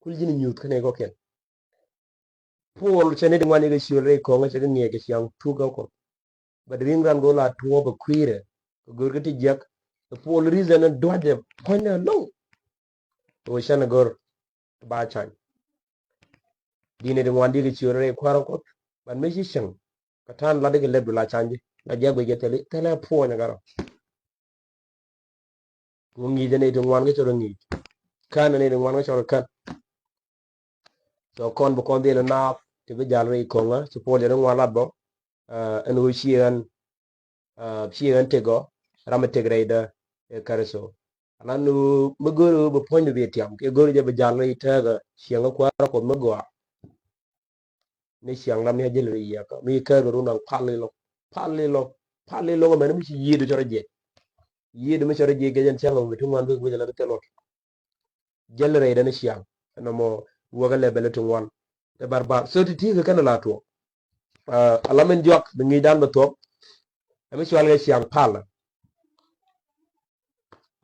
Kul ji̱n nyuuth kä ni kɔ̱kiɛn. Puɔl cɛ ni di ŋuan cikɛ ciöl rɛy ko̱ŋä cɛ kɛ ŋiɛc kɛ ciaŋ tukä Kuɔth. But ri̱ŋ ran go̱o̱r la tuɔɔp ɛ kui̱rɛ kɛ go̱o̱r kä ti jiäk. Ɛ Puɔl reason ɛ duac ɛ puɔ̱nydä ɛlɔ̱ŋ. Ɛ ɣöö cän ɛ go̱o̱r ba cany. Di ni di ŋuan di kɛ ciöl rɛy kuäärä Kuɔth. But mi ci cäŋ. Kɛ ta̱a̱n lat di kɛ lɛpdu la cany ji̱. La jiäk bi jɛ thil, thilɛ puɔ̱ny ɛ garɔ. Ku ŋi̱i̱c ɛ ni ti ŋuan kä cɔl ɛ ŋi̱i̱c. Kän ɛ ni ti ŋuan kä cɔl ɛ kän. So kɔn bi kɔn dhil ɛ naath ti bi jal rɛy ko̱ŋä ci Puɔl jɛ ni ŋuan lat bä. Ah, ɛn ɣöö ci ɣän, ah, ci ɣän tëk ɔ ram mi tëk rɛydä ɛ Kritho. Ala ni ɣöö mi go̱o̱r ɣöö bi puɔ̱nydu bi tiam kiɛ go̱o̱r jɛ bi jal rɛy tɛɛkä cieŋä kuäärä Kuɔth mi gɔaa. Ni ciaŋ ram ni a jäl rɛy yiëëkä mi kɛɛr kɛ run da̱ŋ pal ilo̱ŋ, pal ilo̱ŋ, pal ilo̱ŋ ɛmɛn mi ci yiëëdu cɔrɔ jiɛc. Yiëëdu mi cɔrɔ jiɛc kɛ jɛn ciaŋ ram mi ti ŋuan bi guic ala bi thil ɣɔt. Jäl rɛy dɛn ciaŋ ɛn ɛmɔ wäkä lɛ bɛl ti ŋuan. Tɛ bar bar so ti ti̱i̱ kɛ kɛn la tuɔɔk. Ah, ala min juak bi ŋi̱i̱cdan bɛ thuɔ̱k. Ɛmi cual kɛ ciaŋ pal.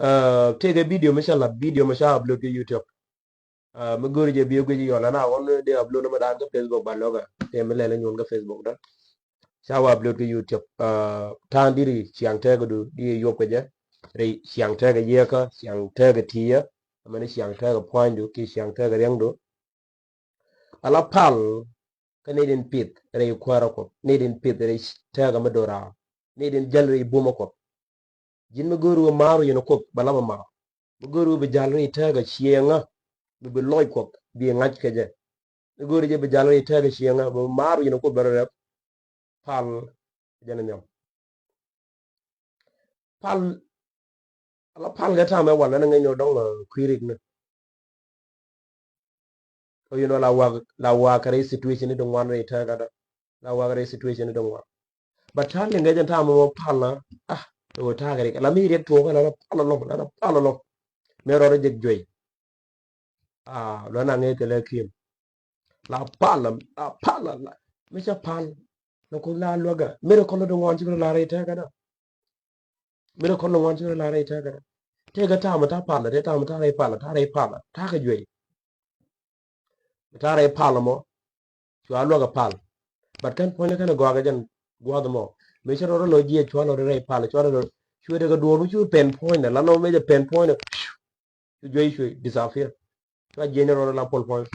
Ah, tëëkɛ video mi ca la video mi ca upload kɛ YouTube. Ah, mi go̱o̱ri jɛ bi guic yɔl ɛn a ɣɔn di upload nɔmɔ dan kä Facebook ba lɔkä. Tëë mi lɛl nyuɔn kä Facebook dan. Ca wa upload kä YouTube. Ah, ta̱a̱n diri ciaŋ tɛɛkä du di yuɔp kɛ jɛ. Ri ciaŋ tɛɛkä yiëkä, ciaŋ tɛɛkä ti̱yä. Amɛn ciaŋ tɛɛkä pua̱nydu ki ciaŋ tɛɛkä riɛŋdu. Ala pal kä ni din pith rɛy kuäärä Kuɔth, ni din pith rɛy tɛɛkä mi do̱raar, ni din jäl rɛy bumä Kuɔth. Ji̱n mi go̱o̱ri wä maar wi̱i̱n Kuɔth bɛ lapä maar. Mi go̱o̱ri wä bi jal rɛy tɛɛkä cieŋä mi bi lɔc Kuɔth bi ŋa̱c kɛ jɛ. Mi go̱o̱ri jɛ bi jal rɛy tɛɛkä cieŋä bi maar wi̱i̱n Kuɔth bɛ rɔ rɛp. Pal jɛn nhiam. Pal, ala pal kɛ tamɛ wal ɛn ŋäc ni ɔ dɔŋ kui̱ rik ni. Ɔ yɛn ɔ la wak, la wak kɛ rɛy situation ni dɔŋ wan rɛy tɛɛkä dɔ. La wak kɛ rɛy situation ni dɔŋ wan. But ta̱a̱ liŋ kɛ jɛn tamɛ mɔ pal na, ah, ɛ wä ta̱a̱ kɛ rik. La mi riɛk tuɔɔk la pal lɔŋ, la pal lɔŋ. Mɛ rɔɔdɛ jek juey. Ah, luɔn a ŋee kɛ lɛ ki̱i̱m. La pal, la pal, la. Mi ca pal. La ku la luäkä. Miracle dɔŋ wan ci kɛ la rɛy tɛɛkä dɔ. Miracle dɔŋ wan ci kɛ la rɛy tɛɛkä dɔ. Tëëkɛ tamɛ ta̱a̱ pal, tëë tamɛ ta̱a̱ rɛy pal, ta̱a̱ rɛy pal, ta̱a̱ kɛ juey. Ta̱a̱ rɛy pal mɔ. Cua luäk ɛ pal. But kɛn puɔ̱nyni kɛn ɛ gɔaa kɛ jɛn gua̱a̱th ɛmɔ. Mëë cä rɔɔdɛ lɔ jiɛc cua lɔ rɛy pal, cua lɔ, cua tekɛ duɔ̱ɔ̱r mi cu pɛn puɔ̱nydɛ, la nɔ mëë jɛ pɛn puɔ̱nydɛ. Cu juey cuɛ disappear. Cua jiɛc ni rɔɔdɛ la puɔl puɔ̱ny.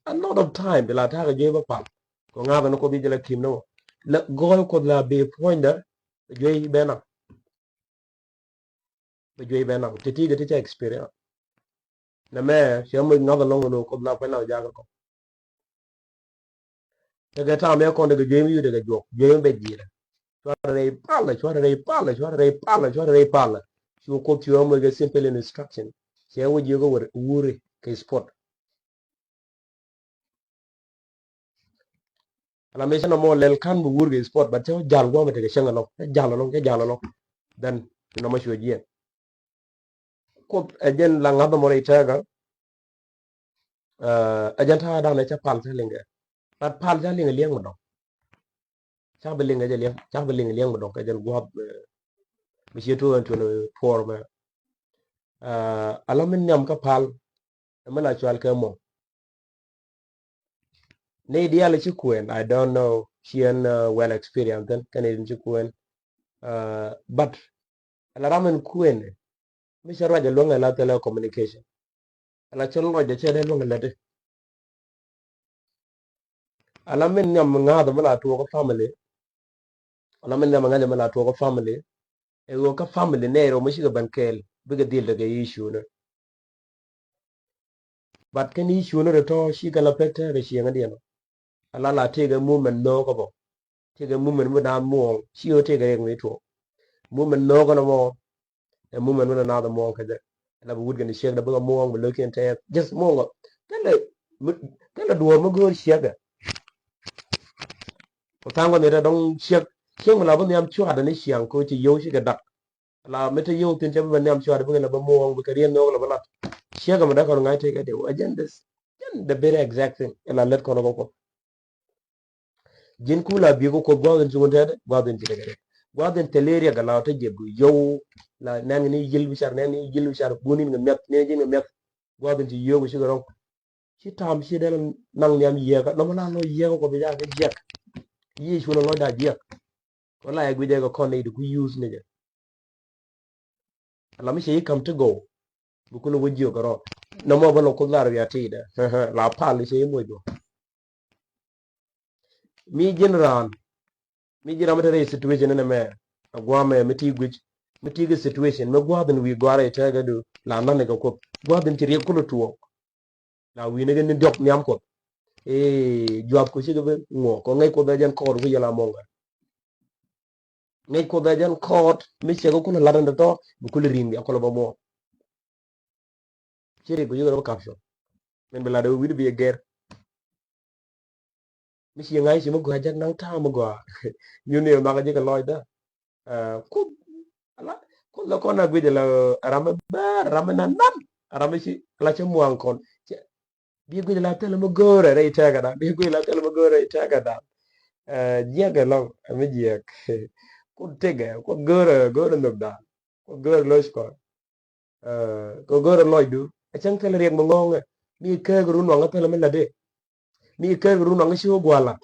A lot of time ti la ta̱a̱ kɛ juey bä pal. Kɔ ŋa̱thä ni Kuoth i̱ jɛ la ki̱m ni wä. La gɔɔy Kuoth la bee puɔ̱nydɛ, juey bɛ naŋ. Bɛ juey bɛ naŋ. Ti ti kɛ ti ca experience. Nɛ mɛ, cɛ moc ŋa̱th ɛlɔ̱ŋ ɛn ɣöö Kuoth la puɔ̱ny la jakä kɔ. Tekɛ ta̱a̱ mɛ kɔn tekɛ juey mi yu tekɛ juɔk, juey mi bɛ ji̱i̱rɛ. Cuarɛ rɛy palä, cuarɛ rɛy palä, cuarɛ rɛy palä, cuarɛ rɛy palä. Cu Kuoth cu ɛ moc kɛ simple instruction. Cɛ wä jiök ɛ wur, wuri kɛ sport. Ala mi cä nɔmɔ lɛl kan bi wur kɛ sport, but cä jal guamɛ tekɛ cäŋ alɔ, cä jal alɔ, cä jal alɔ. Then ti nɔmɔ cuɛ jiɛn. Kuoth ɛ jɛn la ŋa̱th mɔ rɛy tɛɛkä. Ɛ jɛn ta̱a̱ danɛ cä pal cä liŋɛ. Lat pal cä liŋɛ liɛŋ mi dɔ̱ŋ. Cä bi liŋɛ jɛ liɛŋ, cä bi liŋɛ liɛŋ mi dɔ̱ŋ kɛ jɛn gua̱a̱th mi ciɛ tuɔɔn tuɔɔn tuɔɔr mɛ. Ala mi nhiam kä pal. Ɛ mi la cual kɛ mɔ. Ni diaal ci kuɛn, I don't know, ciɛn well experience then kɛn in ci kuɛn. But ala ram in kuɛn mi cɛ ruac a luäŋ ala telecommunication. Ala cɛ lɔc a cɛ dee luäŋ a lɛt. Ala min nhiam ŋa̱a̱th mi la tuɔɔk family. Ala min nhiam ŋa̱a̱th mi la tuɔɔk family. Ɛ ɣöö kä family nɛy rɛw mi cikɛ ben kɛɛl bikɛ dhil tekɛ issue ni. But kɛn issue ni ri tɔ cikɛ la pek tekɛ cieŋädiɛn. Ala la tëëkɛ movement nhöökä bä. Tëëkɛ movement mi naath muɔɔŋ ci ɣöö tëëkɛ riɛk mi tuɔɔk. Movement nhöökä ni mɔ. Ɛ movement mi naath muɔɔŋ kä jɛ. La bi wut kɛn ciek dɛ bikɛ muɔɔŋ bi lo̱ckiɛn tɛɛth. Just muɔɔŋ ɔ. Thilɛ, thilɛ duɔ̱ɔ̱r mi go̱o̱r ciekɛ. Ku tha̱a̱ŋ kɔn ni rɛ dɔ̱ŋ ciek. Ciek mi la bi nhiam cuaadɛ ni ciaŋ ko ci yio̱w cikɛ dak. La mi te yio̱w thin cɛ bi bɛ nhiam cuaadɛ bikɛ la bä muɔɔŋ bikɛ riɛn nhöök la bä lat. Ciekɛ mi dee kɔn ŋa̱c tëëkɛ diw. Ɛ jɛn this. Jɛn the very exact thing. Ɛ la lät kɔn kɔ kɔ. Ji̱n ku la bi̱i̱ kä Kuoth gua̱a̱th in cuŋ tɛtdɛ, gua̱a̱th in ci tekɛ riɛk. Gua̱a̱th in thilɛ riɛk ala te jiɛk gui̱ yio̱w la nɛn ni yil bi car, nɛn ni yil bi car, bun in kɛ miath, nɛn ji̱n kɛ miath. Gua̱a̱th in ci yio̱w kɛ cikɛ rɔ̱ŋ. Ci ta̱a̱m ci dee naŋ nhiam yiëëkä, nɔmɔ la lɔ yiëëkä Kuoth bi ca kɛ jiɛk. Yiëë cu lɔ lɔcda jiɛk. Kɛ la yɛ gui̱cɛ kɛ kɔn ni di ku use ni jɛ. Ala mi cɛ yi kam ti gɔw. Bi kulɛ wä jiök kɛ rɔ. Nɔmɔ bä lɔ Kuoth lar wiaa ti̱i̱dɛ. La pal cɛ yi moc bä. Mi ji̱n raan. Mi ji̱n raan mi te rɛy situation ni mɛ. A guamɛ mi ti guic. Mi ti kɛ situation mi gua̱a̱th in wi̱i̱ gua̱a̱r rɛy tɛɛkädu. La nan ni kɛ Kuoth gua̱a̱th in ci riɛk kulɛ tuɔɔk. La wi̱i̱ ni kɛ ni diɔk nhiam Kuɔth. Ee juath ku cikɛ bi ŋuɔk kɔ ŋäc Kuoth ɛ jɛn kɔɔr ku yɛl a mɔŋɛ. Ŋäc Kuoth ɛ jɛn kɔɔt mi cɛ kɛ kulɛ lat ɛn tɔ̱tɔ̱ bi kulɛ ri̱i̱ŋ bia kulɛ bä muɔɔk. Ci rik bi yikɛ rɔ bä kapcɔ min bi lat ɛ wi̱i̱ wi̱i̱ bi ɛ gɛr. Mi ci ŋa̱c ci mi gɔaa jɛk naŋ ta̱a̱ mi gɔaa. Nyun ni ɛ mak ɛ jikɛ lɔcdä. Kuoth ala Kuoth la kɔn a guic ala ram mi bär ram mi nan nan ram mi ci ala cɛ muaŋ kɔn. Bi guic la thilɛ mi go̱o̱rɛ rɛy tɛkädan. Bi guic la thilɛ mi go̱o̱rɛ rɛy tɛkädan. Jiɛk ɛlɔŋ ɛ mi jiɛk. Ku tëkɛ ku go̱o̱rɛ go̱o̱rɛ nhökdan. Ku go̱o̱rɛ lo̱c kɔn. Ku go̱o̱rɛ lɔcdu. Ɛ cäŋ thilɛ riɛk mi ŋɔ̱ɔ̱ŋɛ. Mi kääk run waŋä thilɛ mi lätdɛ. Mi kääk run waŋä ci wä gua̱a̱ lat.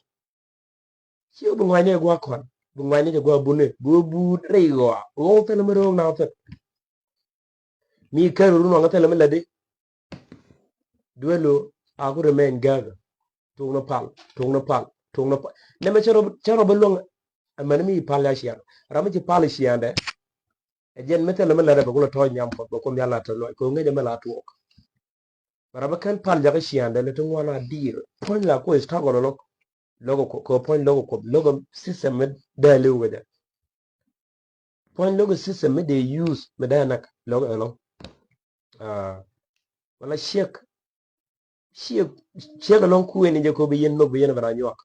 Ci wä bi ŋuanyni ɛ gua̱a̱ kɔn bi ŋuanyni jɛ gua̱a̱ bunɛ bi wä buut rɛy ɣɔaa ɣɔw thilɛ mi ro̱o̱ŋ na thil. Mi kär run waŋä thilɛ mi lätdi. Duelu a ku remain gääkä. Tuŋnä pal tuŋnä pal tuŋnä pal. Nɛmɛ cä rɔ bä luäŋ. Ɛmɛn mi pal ya ciaŋ ram mi ci pal ciaŋdɛ. Ɛ jɛn mi thilɛ mi lätdɛ bɛ kulɛ tɔ̱ɔ̱c nhiam Kuɔth bɛ Kuoth nhial la tɔ̱ luɔc kɛ ŋäcɛ mi la tuɔɔk. Bɛ rɔ bä kɛn pal jakä ciaŋdɛ lɛ ti ŋuan a diir puɔ̱ny la kuɔth struggle lo̱k. Lo̱k kɛ puɔ̱ny lo̱k kɛ Kuoth lo̱k kɛ system mi dee liw kɛ jɛ. Puɔ̱ny lo̱k kɛ system mi dee use mi dee nak lo̱k ɛlɔ̱ŋ. Wala ciek ciek ciek ɛlɔ̱ŋ kuëni jɛ kɛ bi yɛn nhök bi yɛn bɛ ra nyuak.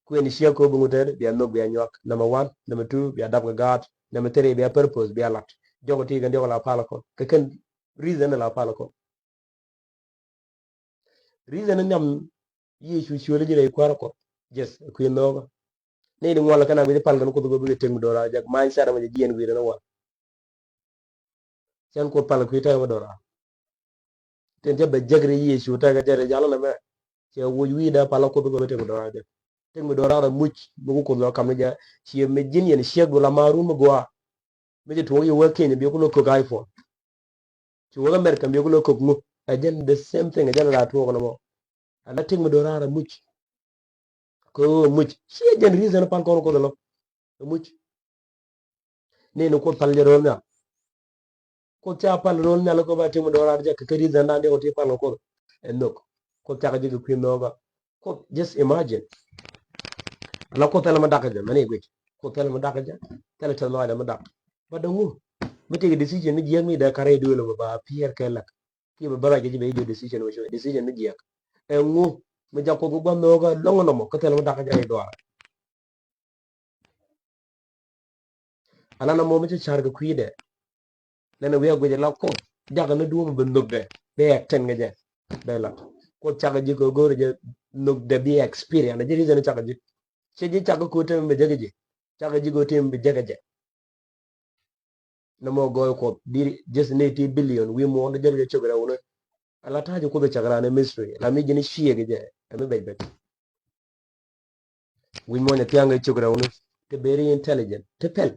Kuën ciek kɛ bi ŋut tɛt bia nhök bia nyuak. Number one, number two, bia dap kɛ gaat. Number three, bia purpose bia lat. Jɔk ti kɛn diɔk la pal kɔn kɛ kɛn reason la pal kɔn. Reason ni nhiam Yecu ciöli ji̱ rɛy kua̱r kɔn. Yes, kuën nhökä. Ni di ŋuɔl kɛn a guic pal kɛn Kuoth kɛ bikɛ tëk mi do̱ra jɛ mindset mɛ jɛ jiɛn guic ni wal. Cɛn Kuoth pal kui̱ tɛk mi do̱ra. Tin cɛ bɛ jek ri Yecu tɛk cɛ ri jal nɛ mɛ. Cɛ wuc wi̱i̱ dee pal Kuoth kɛ bi tëk mi do̱ra jɛ. Tëk mi do̱ra rɛ muc mi ku Kuoth lɔ kam ni jɛ. Ciɛ mi ji̱n yɛn ciek du la ma run mi gua. Mi cɛ tuɔk yɛ wee Kenya bi ku lɔ kök iPhone. Ci wek America mi ku lɔ kök ŋu. Ɛ jɛn the same thing ɛ jɛn la tuɔk nɔmɔ. Ala tëk mi do̱ra rɛ muc. Kɛ ɣöö muc ciɛ jɛn reason pal kɔn Kuoth ɛlɔ. Ɛ muc. Ni ni Kuoth pal jɛ ro̱o̱l nhial. Kuoth ca pal ro̱o̱l nhial kɛ ba tëk mi do̱ra rɛ jɛ kɛ kɛ reason dan diɛ kɔ ti pal kɛ Kuoth. Ɛ nhök. Kuoth cakɛ jɛ kɛ kui̱ nhökä. Kuoth, just imagine. Ala Kuoth thilɛ mi dak kɛ jɛ, mɛn i̱ guic. Kuoth thilɛ mi dak kɛ jɛ, thilɛ tɛth lɔaacdɛ mi dak. But ɛŋu mi tëkɛ decision mi jiääk mi dee kar i̱ duël ɛmɔ ba piɛɛr kɛ lak. Kiɛ bɛ bä ruac kɛ ji̱ bɛ i̱ duël decision mi cuɛ, decision mi jiääk. Ɛŋu mi jak Kuoth kɛ gua̱n nhöökä lɔ̱ŋ nɔmɔ kä thilɛ mi dak kɛ jɛ i̱ duaarɛ. Ala nɔmɔ mi cä ca̱r kɛ kui̱dɛ. Lɛn ɛ wi̱i̱ a guic ala Kuoth jakä ni duɔ̱ɔ̱p bi nhökdɛ bi acting kɛ jɛ. Bɛ lat Kuoth cakɛ ji̱ kɛ go̱o̱rɛ jɛ nhökdɛ bi experience. Ji̱ reason cakɛ ji̱, cɛ ji̱ cakɛ ko̱ tem bi jäkä ji̱, cakɛ ji̱ ko̱ tem bi jäkä jɛ. Nɔmɔ gɔɔy Kuɔth diri just ni ti billion wi̱i̱ muɔ̱ɔ̱n ni jɛn kɛ cök rɛw ni. Ala ta̱a̱ ji̱ Kuoth cakɛ raan ni mystery la mi ji̱n ciëk jɛ. Ɛmi bɛc bɛc. Wi̱c muɔ̱ɔ̱n thia̱a̱ŋ kɛ cök rɛw ni ti very intelligent ti pɛl.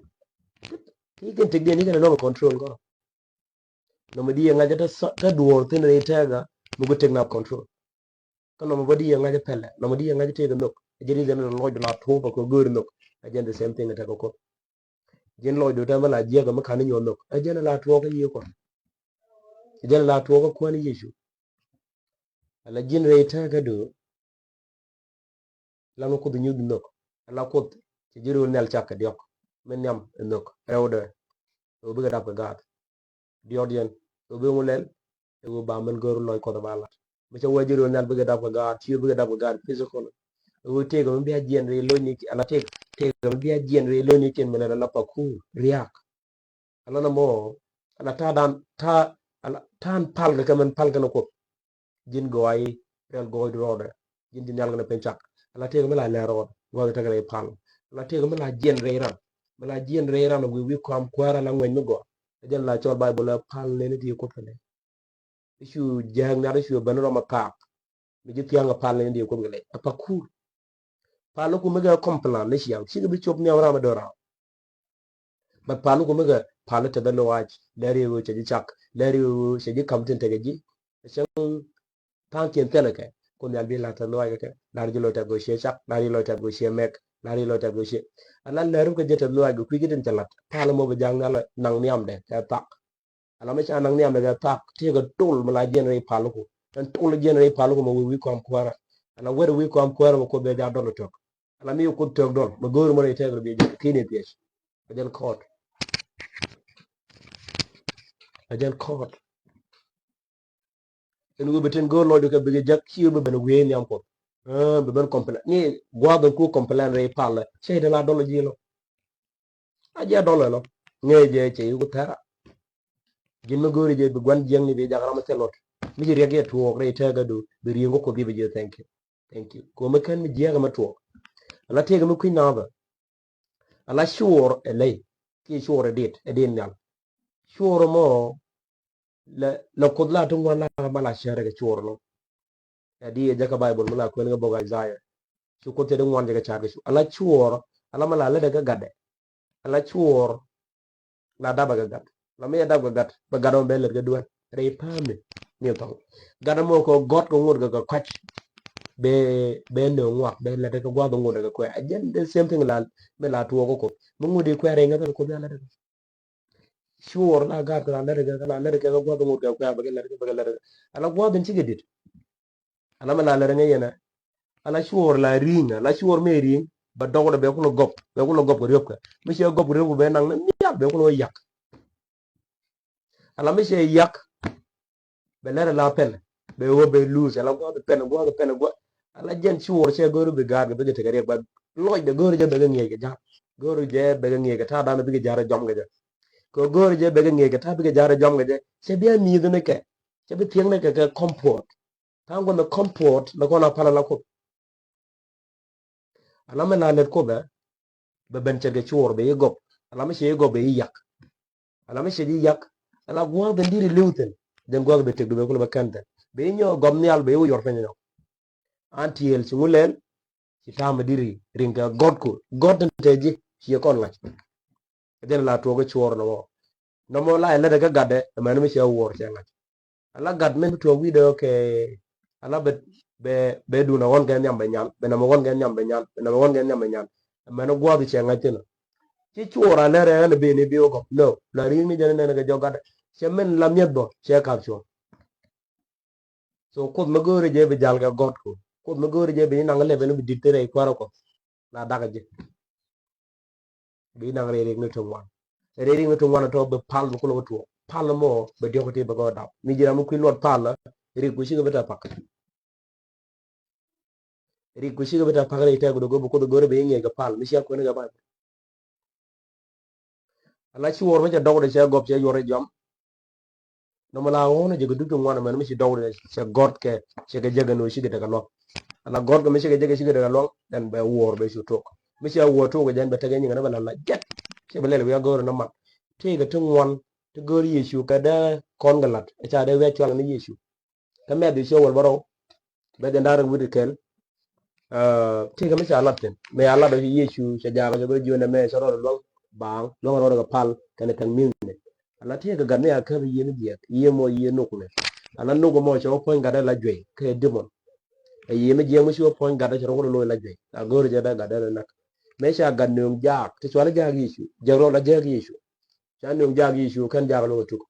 Ti kɛn tëkdiɛn ni kɛn nɔmɔ control kɔrɔ. Nɔmɔ di yɛ ŋa̱cä tä duɔ̱ɔ̱r thin rɛy tɛɛkä mi ku take nap control. Kä nɔmɔ bä di yɛ ŋa̱cä pɛlɛ, nɔmɔ di yɛ ŋa̱cä tëëk nhök. Ɛ jɛn reason la lɔcdu la tuɔɔk kɛ go̱o̱ri nhök. Ɛ jɛn the same thing tɛk kɛ Kuoth. Jɛn lɔcdu tɛmɛ la jiäk mi ka̱n inyuɔth nhök, ɛ jɛn la tuɔɔk kä yiëë Kuɔth. Ɛ jɛn la tuɔɔk kä Kuäär ni Yecu. Ala ji̱n rɛy tɛɛkädu. Lam ni Kuoth nyuth nhök. Ala Kuoth cɛ ji̱ rööl nhial cak kɛ diɔ̱k. Min nhiam ɛ nhök rɛwdɛ. Ɛ ɣöö bikɛ dap kɛ gaat. Diɔ̱k diɛn ɛ ɣöö bi ŋu lɛl. Ɛ ɣöö ba min gör lɔc Kuɔth ɛ ba lat. Mi cɛ wee ji̱ rööl nhial bikɛ dap kɛ gaat, ci bikɛ dap kɛ gaat physical. Ɛ ɣöö tëëkɛ mi bia jiɛn rɛy lo̱cni, ala tëëk, tëëkɛ mi bia jiɛn rɛy lo̱cni kiɛn mi lɛl ala pakur ria̱a̱k. Ala nɔmɔ, ala ta̱a̱ dan, ta̱a̱, ala ta̱a̱n pal kɛ kɛ min pal kɛn Kuoth. Ji̱n gɔaayi rɛl gɔɔydu rɔɔdɛ. Ji̱n ji̱ nhial kɛn piny cak. Ala tëëkɛ mi la lɛr rɔɔdɛ gɔɔydu tekɛ rɛy pal. Ala tëëkɛ mi la jiɛn rɛy ran. Mi la jiɛn rɛy ran wi̱i̱ wi̱i̱ kɔam kuäärä la ŋuɛny mi gɔaa. Ɛ jɛn la cɔl Baibol ɛ pal nɛni ti Kuoth kɛnɛ. I̱ cu jääk nhial i̱ cu ben rɔm a paak. Mi ji̱ thia̱a̱ŋ a pal nɛni ti Kuoth kɛnɛ. A pakur. Pal i̱ ku mi gɛ kɔm plan ni ciaŋ cikɛ bi cop nhiam ram a dɔ̱raw. But pal i̱ ku mi gɛ pal i̱ tɛth a lɔaac lɛr i̱ ɣöö cɛ ji̱ cak lɛr i̱ ɣöö cɛ ji̱ kam thin tekɛ ji̱. Cäŋ tha̱a̱ŋ kiɛn thilɛ kɛ kun nhial bi la̱r tɛth lɔaac kɛ kɛ la̱r ji̱ lɔc tɛth gɔɔ ciɛ cak la̱r ji̱ lɔc tɛth gɔɔ ciɛ mɛk la̱r ji̱ lɔc tɛth gɔɔ ciɛ. Ala lɛr i̱ kɛ ji̱ tɛth lɔaac kɛ kui̱ ji̱ tin cɛ la̱t pal i̱ mɔ bi ja̱a̱ŋ nhial naŋ nhiamdɛ kɛ thak. Ala mi ca naŋ nhiamdɛ kɛ thak tëëkɛ tol mi la jiɛn rɛy pal i̱ ku. Ɛn tol jiɛn rɛy pal i̱ ku mɔ wi̱i̱ wi̱i̱ kɔam kuäärä. Ala wɛr wi̱i̱ kɔam kuäärä mɔ Kuoth bɛ ja dɔl i̱ tök. Ala mi Kuoth tök dɔl mɛ go̱o̱r mɔ rɛy tɛk rɔ bi jɛ ki̱n i̱ thiec. A jɛn kɔɔt. A jɛn kɔɔt. Ɛn wi̱i̱ bi tin go̱o̱r lɔcdu kɛ bikɛ jäk ci wi̱i̱ bi ben wi̱i̱ nhiam Kuoth. Bi ben complain ni gua̱a̱th in ku complain rɛy palɛ cɛ i̱ dee la dɔl ji̱ lɔ. A jɛ dɔl ɛlɔ ŋee jɛ cɛ i̱ ku thɛra. Ji̱n mi go̱o̱ri jɛ bi gua̱n jiäkni bi jak ram mi thil luɔt mi ci riɛk yɛ tuɔɔk rɛy tɛɛkädu bi ri̱eŋ kä Kuoth i̱ bi jɛ thank you. Thank you. Kuɔmi kɛn mi jiääk ɛmɛ tuɔɔk. Ala tëëk ɛmɛ kui̱ny naathä. Ala cuɔɔr ɛ ley kiɛ cuɔɔr ɛ dit ɛ dit nhial. Cuɔɔr ɛmɔ lɛ lɛ Kuoth la ti ŋuan la ma la cärɛ kɛ cuɔɔr ɛnɔ. Ɛ di ɛ jɛ kä Baibol mi la kuɛn kɛ bok Isaiah. Cu Kuoth cɛ di ŋuan jɛ kɛ ca̱r kɛ cu ala cuɔɔr ala mi la lätdɛ kä gatdɛ. Ala cuɔɔr la dapɛ kɛ gat. La mi yɛ dap kɛ gat bɛ gat ɔmɔ bɛ lät kɛ duel rɛy pa̱a̱mi. Ni thɔŋ gat ɔmɔ kɛ gɔt kɛ ŋot kɛ kɛ kɔc. Bɛ bɛ nööŋ ŋuak bɛ lät kɛ gua̱th ŋot kɛ kuɛ a jɛn the same thing la mi la tuɔɔk kɛ Kuoth mi ŋot i̱ kuɛ rɛy ŋäth kɛ Kuoth ya lät kɛ. Cuɔɔr la gat kɛ la lät kɛ la lät kɛ kɛ gua̱th ŋot kɛ kuɛ bɛ kɛ lät kɛ bɛ kɛ lät kɛ. Ala gua̱th in cikɛ dit. Ala mi la lɛr ŋäc yɛn ɛ ala cuɔɔr la ri̱i̱ŋ ala cuɔɔr mi ri̱i̱ŋ. Bɛ dɔkdɛ bɛ kulɛ gɔp bɛ kulɛ gɔp kɛ riöpkɛ mi cɛ gɔp kɛ riöpkɛ bɛ naŋ ni nhial bɛ kulɛ wä yak. Ala mi cɛ yak bɛ lɛr ala pɛn bɛ wä bɛ luuth ala gua̱th pɛn gua̱th pɛn gua̱th. Ala jɛn cuɔɔr cɛ go̱o̱r bi gaat kɛ bikɛ tekɛ riɛk ba lɔcdɛ go̱o̱r jɛ bɛ kɛ ŋi̱eec kɛ ja̱r. Go̱o̱r jɛ bɛ kɛ ŋi̱eec kɛ ta̱a̱ dan bikɛ ja̱r jɔm kɛ jɛ. Kɛ go̱o̱r jɛ bɛ kɛ ŋi̱eec kɛ ta̱a̱ bikɛ ja̱r jɔm kɛ jɛ cɛ bia mi̱i̱th ni kɛ cɛ bi thiäŋ ni kɛ kɛ comfort. Tha̱a̱ŋ guɔ̱n the comfort lɛ kɔn a pal ala Kuoth. Ala mi la lät Kuoth ɛ bɛ ben ce̱tkɛ cuɔɔr bɛ i̱ gɔp. Ala mi cɛ i̱ gɔp bɛ i̱ yak. Ala mi cɛ ji̱ yak ala gua̱a̱th in di̱t i̱ li̱w thi̱n. Jɛn gua̱a̱th bɛ tëkdu bɛ kulɛ bɛ kɛn thi̱n bɛ i̱ nyɔk gɔp nhial bɛ i̱ wä yɔr piny nyɔk. An tiɛɛl ci ŋu lɛl ci ta̱a̱m i̱ di̱t i̱ ri̱ŋ kɛ gɔtku gɔt in te ji̱ ci yɛ kɔn ŋa̱c. Ɛ jɛn la tuɔɔk i̱ cuɔɔr nɔmɔ. Nɔmɔ la ilɛt kä gatdɛ ɛmɛn mi cɛ wuɔr cɛ ŋa̱c. Ala gat min bi tuɔɔk wi̱cdɛ kɛ ala bɛ bɛ bɛ duun a ɣɔn kɛ nhiam bɛ nyan bɛ nɔmɔ ɣɔn kɛ nhiam bɛ nyan bɛ nɔmɔ ɣɔn kɛ nhiam bɛ nyan. Ɛmɛn gua̱a̱th cɛ ŋa̱c thin. Ci cuɔɔr a lɛr ɛn bi ni bi wä gɔk no la ri̱i̱ŋ ni jɛn nɛn kɛ jɔk gatdɛ. Cɛ min la mi̱eth bɔ cɛ kath cuɔɔr. So Kuoth mi go̱o̱ri jɛ bi jal kɛ gɔtku. Kuoth mi go̱o̱ri jɛ bi ni naŋ lɛpɛ ni bi di̱t thil rɛy kua̱r ɔ kɔ. La dak jɛ. Bi naŋ rɛy rik ni ti ŋuan. Rɛy rik ni ti ŋuan tɔ bɛ pal bɛ kulɛ wä tuɔɔk. Pal mɔ bɛ diɔk ti bɛ gɔɔ dap. Mi ji̱ ram mi kui̱ luɔt pal la. Rik ku cikɛ bi tɛ pak. Rik ku cikɛ bi tɛ pak rɛy tɛk dogö bi kuoth go̱o̱ri bi ŋiɛc kɛ pal. Mi cia kuɛn kɛ ba̱ny. Ala ci wuɔr mi cɛ dɔk di cɛ gɔp cɛ yuɔr i̱ jɔam. Nɔmɔ la ɣɔ̱n jɛ kɛ dup ti ŋuan mɛn mi ci dɔk di cɛ gɔt kɛ cɛ kɛ jɛ kɛ nɔ cikɛ tekɛ luɔk. Ala gɔt kɛ mi cikɛ jɛ kɛ cikɛ tekɛ luɔk ɛn bɛ wuɔr bɛ cu tok. Mi cɛ wuɔr tok jɛn bɛ tekɛ nyiŋ ni bɛ la la jɛt. Cɛ bɛ lɛl wi̱i̱ a go̱o̱r ni mat. Tëëkɛ ti ŋuan ti go̱o̱r Yecu kɛ dee kɔn kɛ lat. Ca dee wi̱i̱ a cual ni Yecu. Kä mɛth i̱ ciö wäl bärɔw. Bɛ jɛ nda̱r in wi̱t kɛl. Tëëkɛ mi ca lat thi̱n mëë a lat ɔ ci Yecu cɛ jaak cɛ bä jiön ɛmɛ cɛ rɔɔdɛ luäŋ baaŋ luäŋ rɔɔdɛ kɛ pal kɛnɛ tɛŋ mi̱thni. Ala tëëkɛ gat mi a käp i̱ yiëë mi jiɛk i̱ yiëë mɔ yiëë nuknɛ. Ala nuk ɛmɔ cɛ wä puɔ̱ny gatdɛ la juey kä ɛ dimon. Ɛ yiëë mi jiɛk mi ci wä puɔ̱ny gatdɛ cɛ rɔɔdɛ loc la juey a go̱o̱ri jɛ dɛ gatdɛ la näk. Mëë ca gat nööŋ jaak ti cuali jaak Yecu jiɛk rɔɔd la jiäk Yecu. Ca nööŋ jaak Yecu kɛn jaak lo̱ŋ ɛ tuk.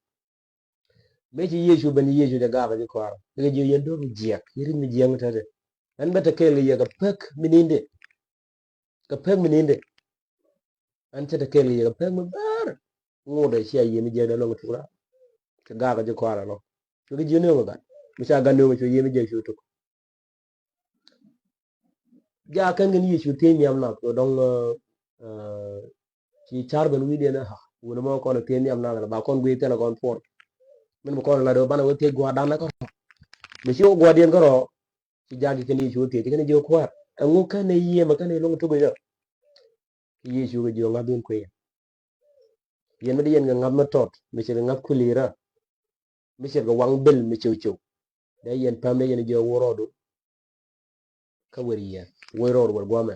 Mëë ci Yecu ben Yecu jɛ gaak ji̱ kɔaarä. Kɛ ji̱ yɛn do̱r jiɛk, yɛ rit mi jiɛk mi tɛtɛ. Ɛn bɛ te kɛɛl kɛ yɛ kɛ pek mi ninde. Kɛ pek mi ninde. Ɛn cɛ te kɛɛl kɛ yɛ kɛ pek mi bär. Ŋot ɛ cia yɛ mi jiɛk dee lɔŋ tuk raar. Kɛ gaak ji̱ kɔaarä lɔ. Cu kɛ ji̱ nööŋ ɛ gat. Mi ca gat nööŋ cu yɛ mi jiɛk cu tuk. Ja kɛn kɛn Yecu thiec nhiam nath kɛ dɔŋ. Ci car ben wi̱i̱diɛn ɛ ha wun mɔ kɔn thiec nhiam nath ba kɔn guiy thilɛ kɔn puɔr. Min bi kɔn lat banɛ wä thiec gua̱a̱r dan ɛ kärɔ. Mi ci wä gua̱a̱rdiɛn kärɔ. Ci jaki kɛn Yecu thiec kɛn jiök kuäär ɛŋu kɛn ɛ yiëë mɛ kɛn ɛ loŋ tuk i̱ jɔ. Ci Yecu kɛ jiök ŋa̱th win kui̱. Yɛn mi di yɛn kɛ ŋa̱th mi tɔt mi ci kɛ ŋa̱th kui̱ li̱rä. Mi ci kɛ waŋ bil mi cëw cëw. Dee yɛn päm dee yɛn jiök wä rɔɔdu. Kä wer yiɛn wä rɔɔd wer guamɛ.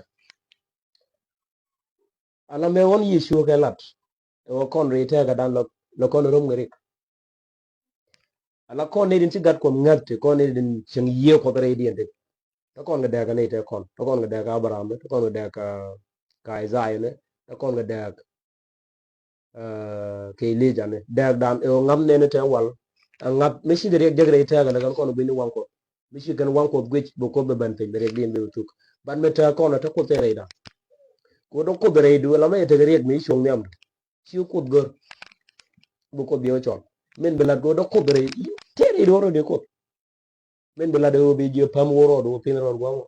Ala mɛ ɣɔn Yecu kɛ lat. Ɛ wä kɔn ri tɛɛkä dan lɔ kɔn rom kɛ rik. Ala kɔn ni din ci gat kuɔm ŋäth ti kɔn ni din cieŋ yiëë kuɔth rɛy diɛn ti. Te kɔn kɛ dɛɛk kɛ ni te kɔn te kɔn kɛ dɛɛk kɛ Abraham ni te kɔn kɛ dɛɛk kɛ Isaiah ni te kɔn kɛ dɛɛk kɛ Elijah ni dɛɛk dan ɛ ɣöö ŋa̱th nɛn ni te wal. Ɛ ŋa̱th mi ci kɛ riɛk jek rɛy tɛɛk kɛ ni kɛn kɔn gui̱ni waŋ kuɔth mi ci kɛn waŋ kuɔth guic bi kuoth bi ben piny bi riɛk diɛn bi bi thuk. Ban mi te kɔn te kuoth te rɛy dan. Kɛ ɣöö dɔ̱ŋ kuoth rɛy du ala mi tekɛ riɛk mi ci cuɔ̱ŋ nhiam du. Ci kuoth gör bi kuoth bi wä cɔl. Min bi lat kɛ wä dɔ̱ kuoth rɛy tëë rɛy duɔr rɔ di kuoth. Min bi lat kɛ wä bi jiö päm wä rɔɔd wä piny rɔɔd gua̱a̱ŋ wä.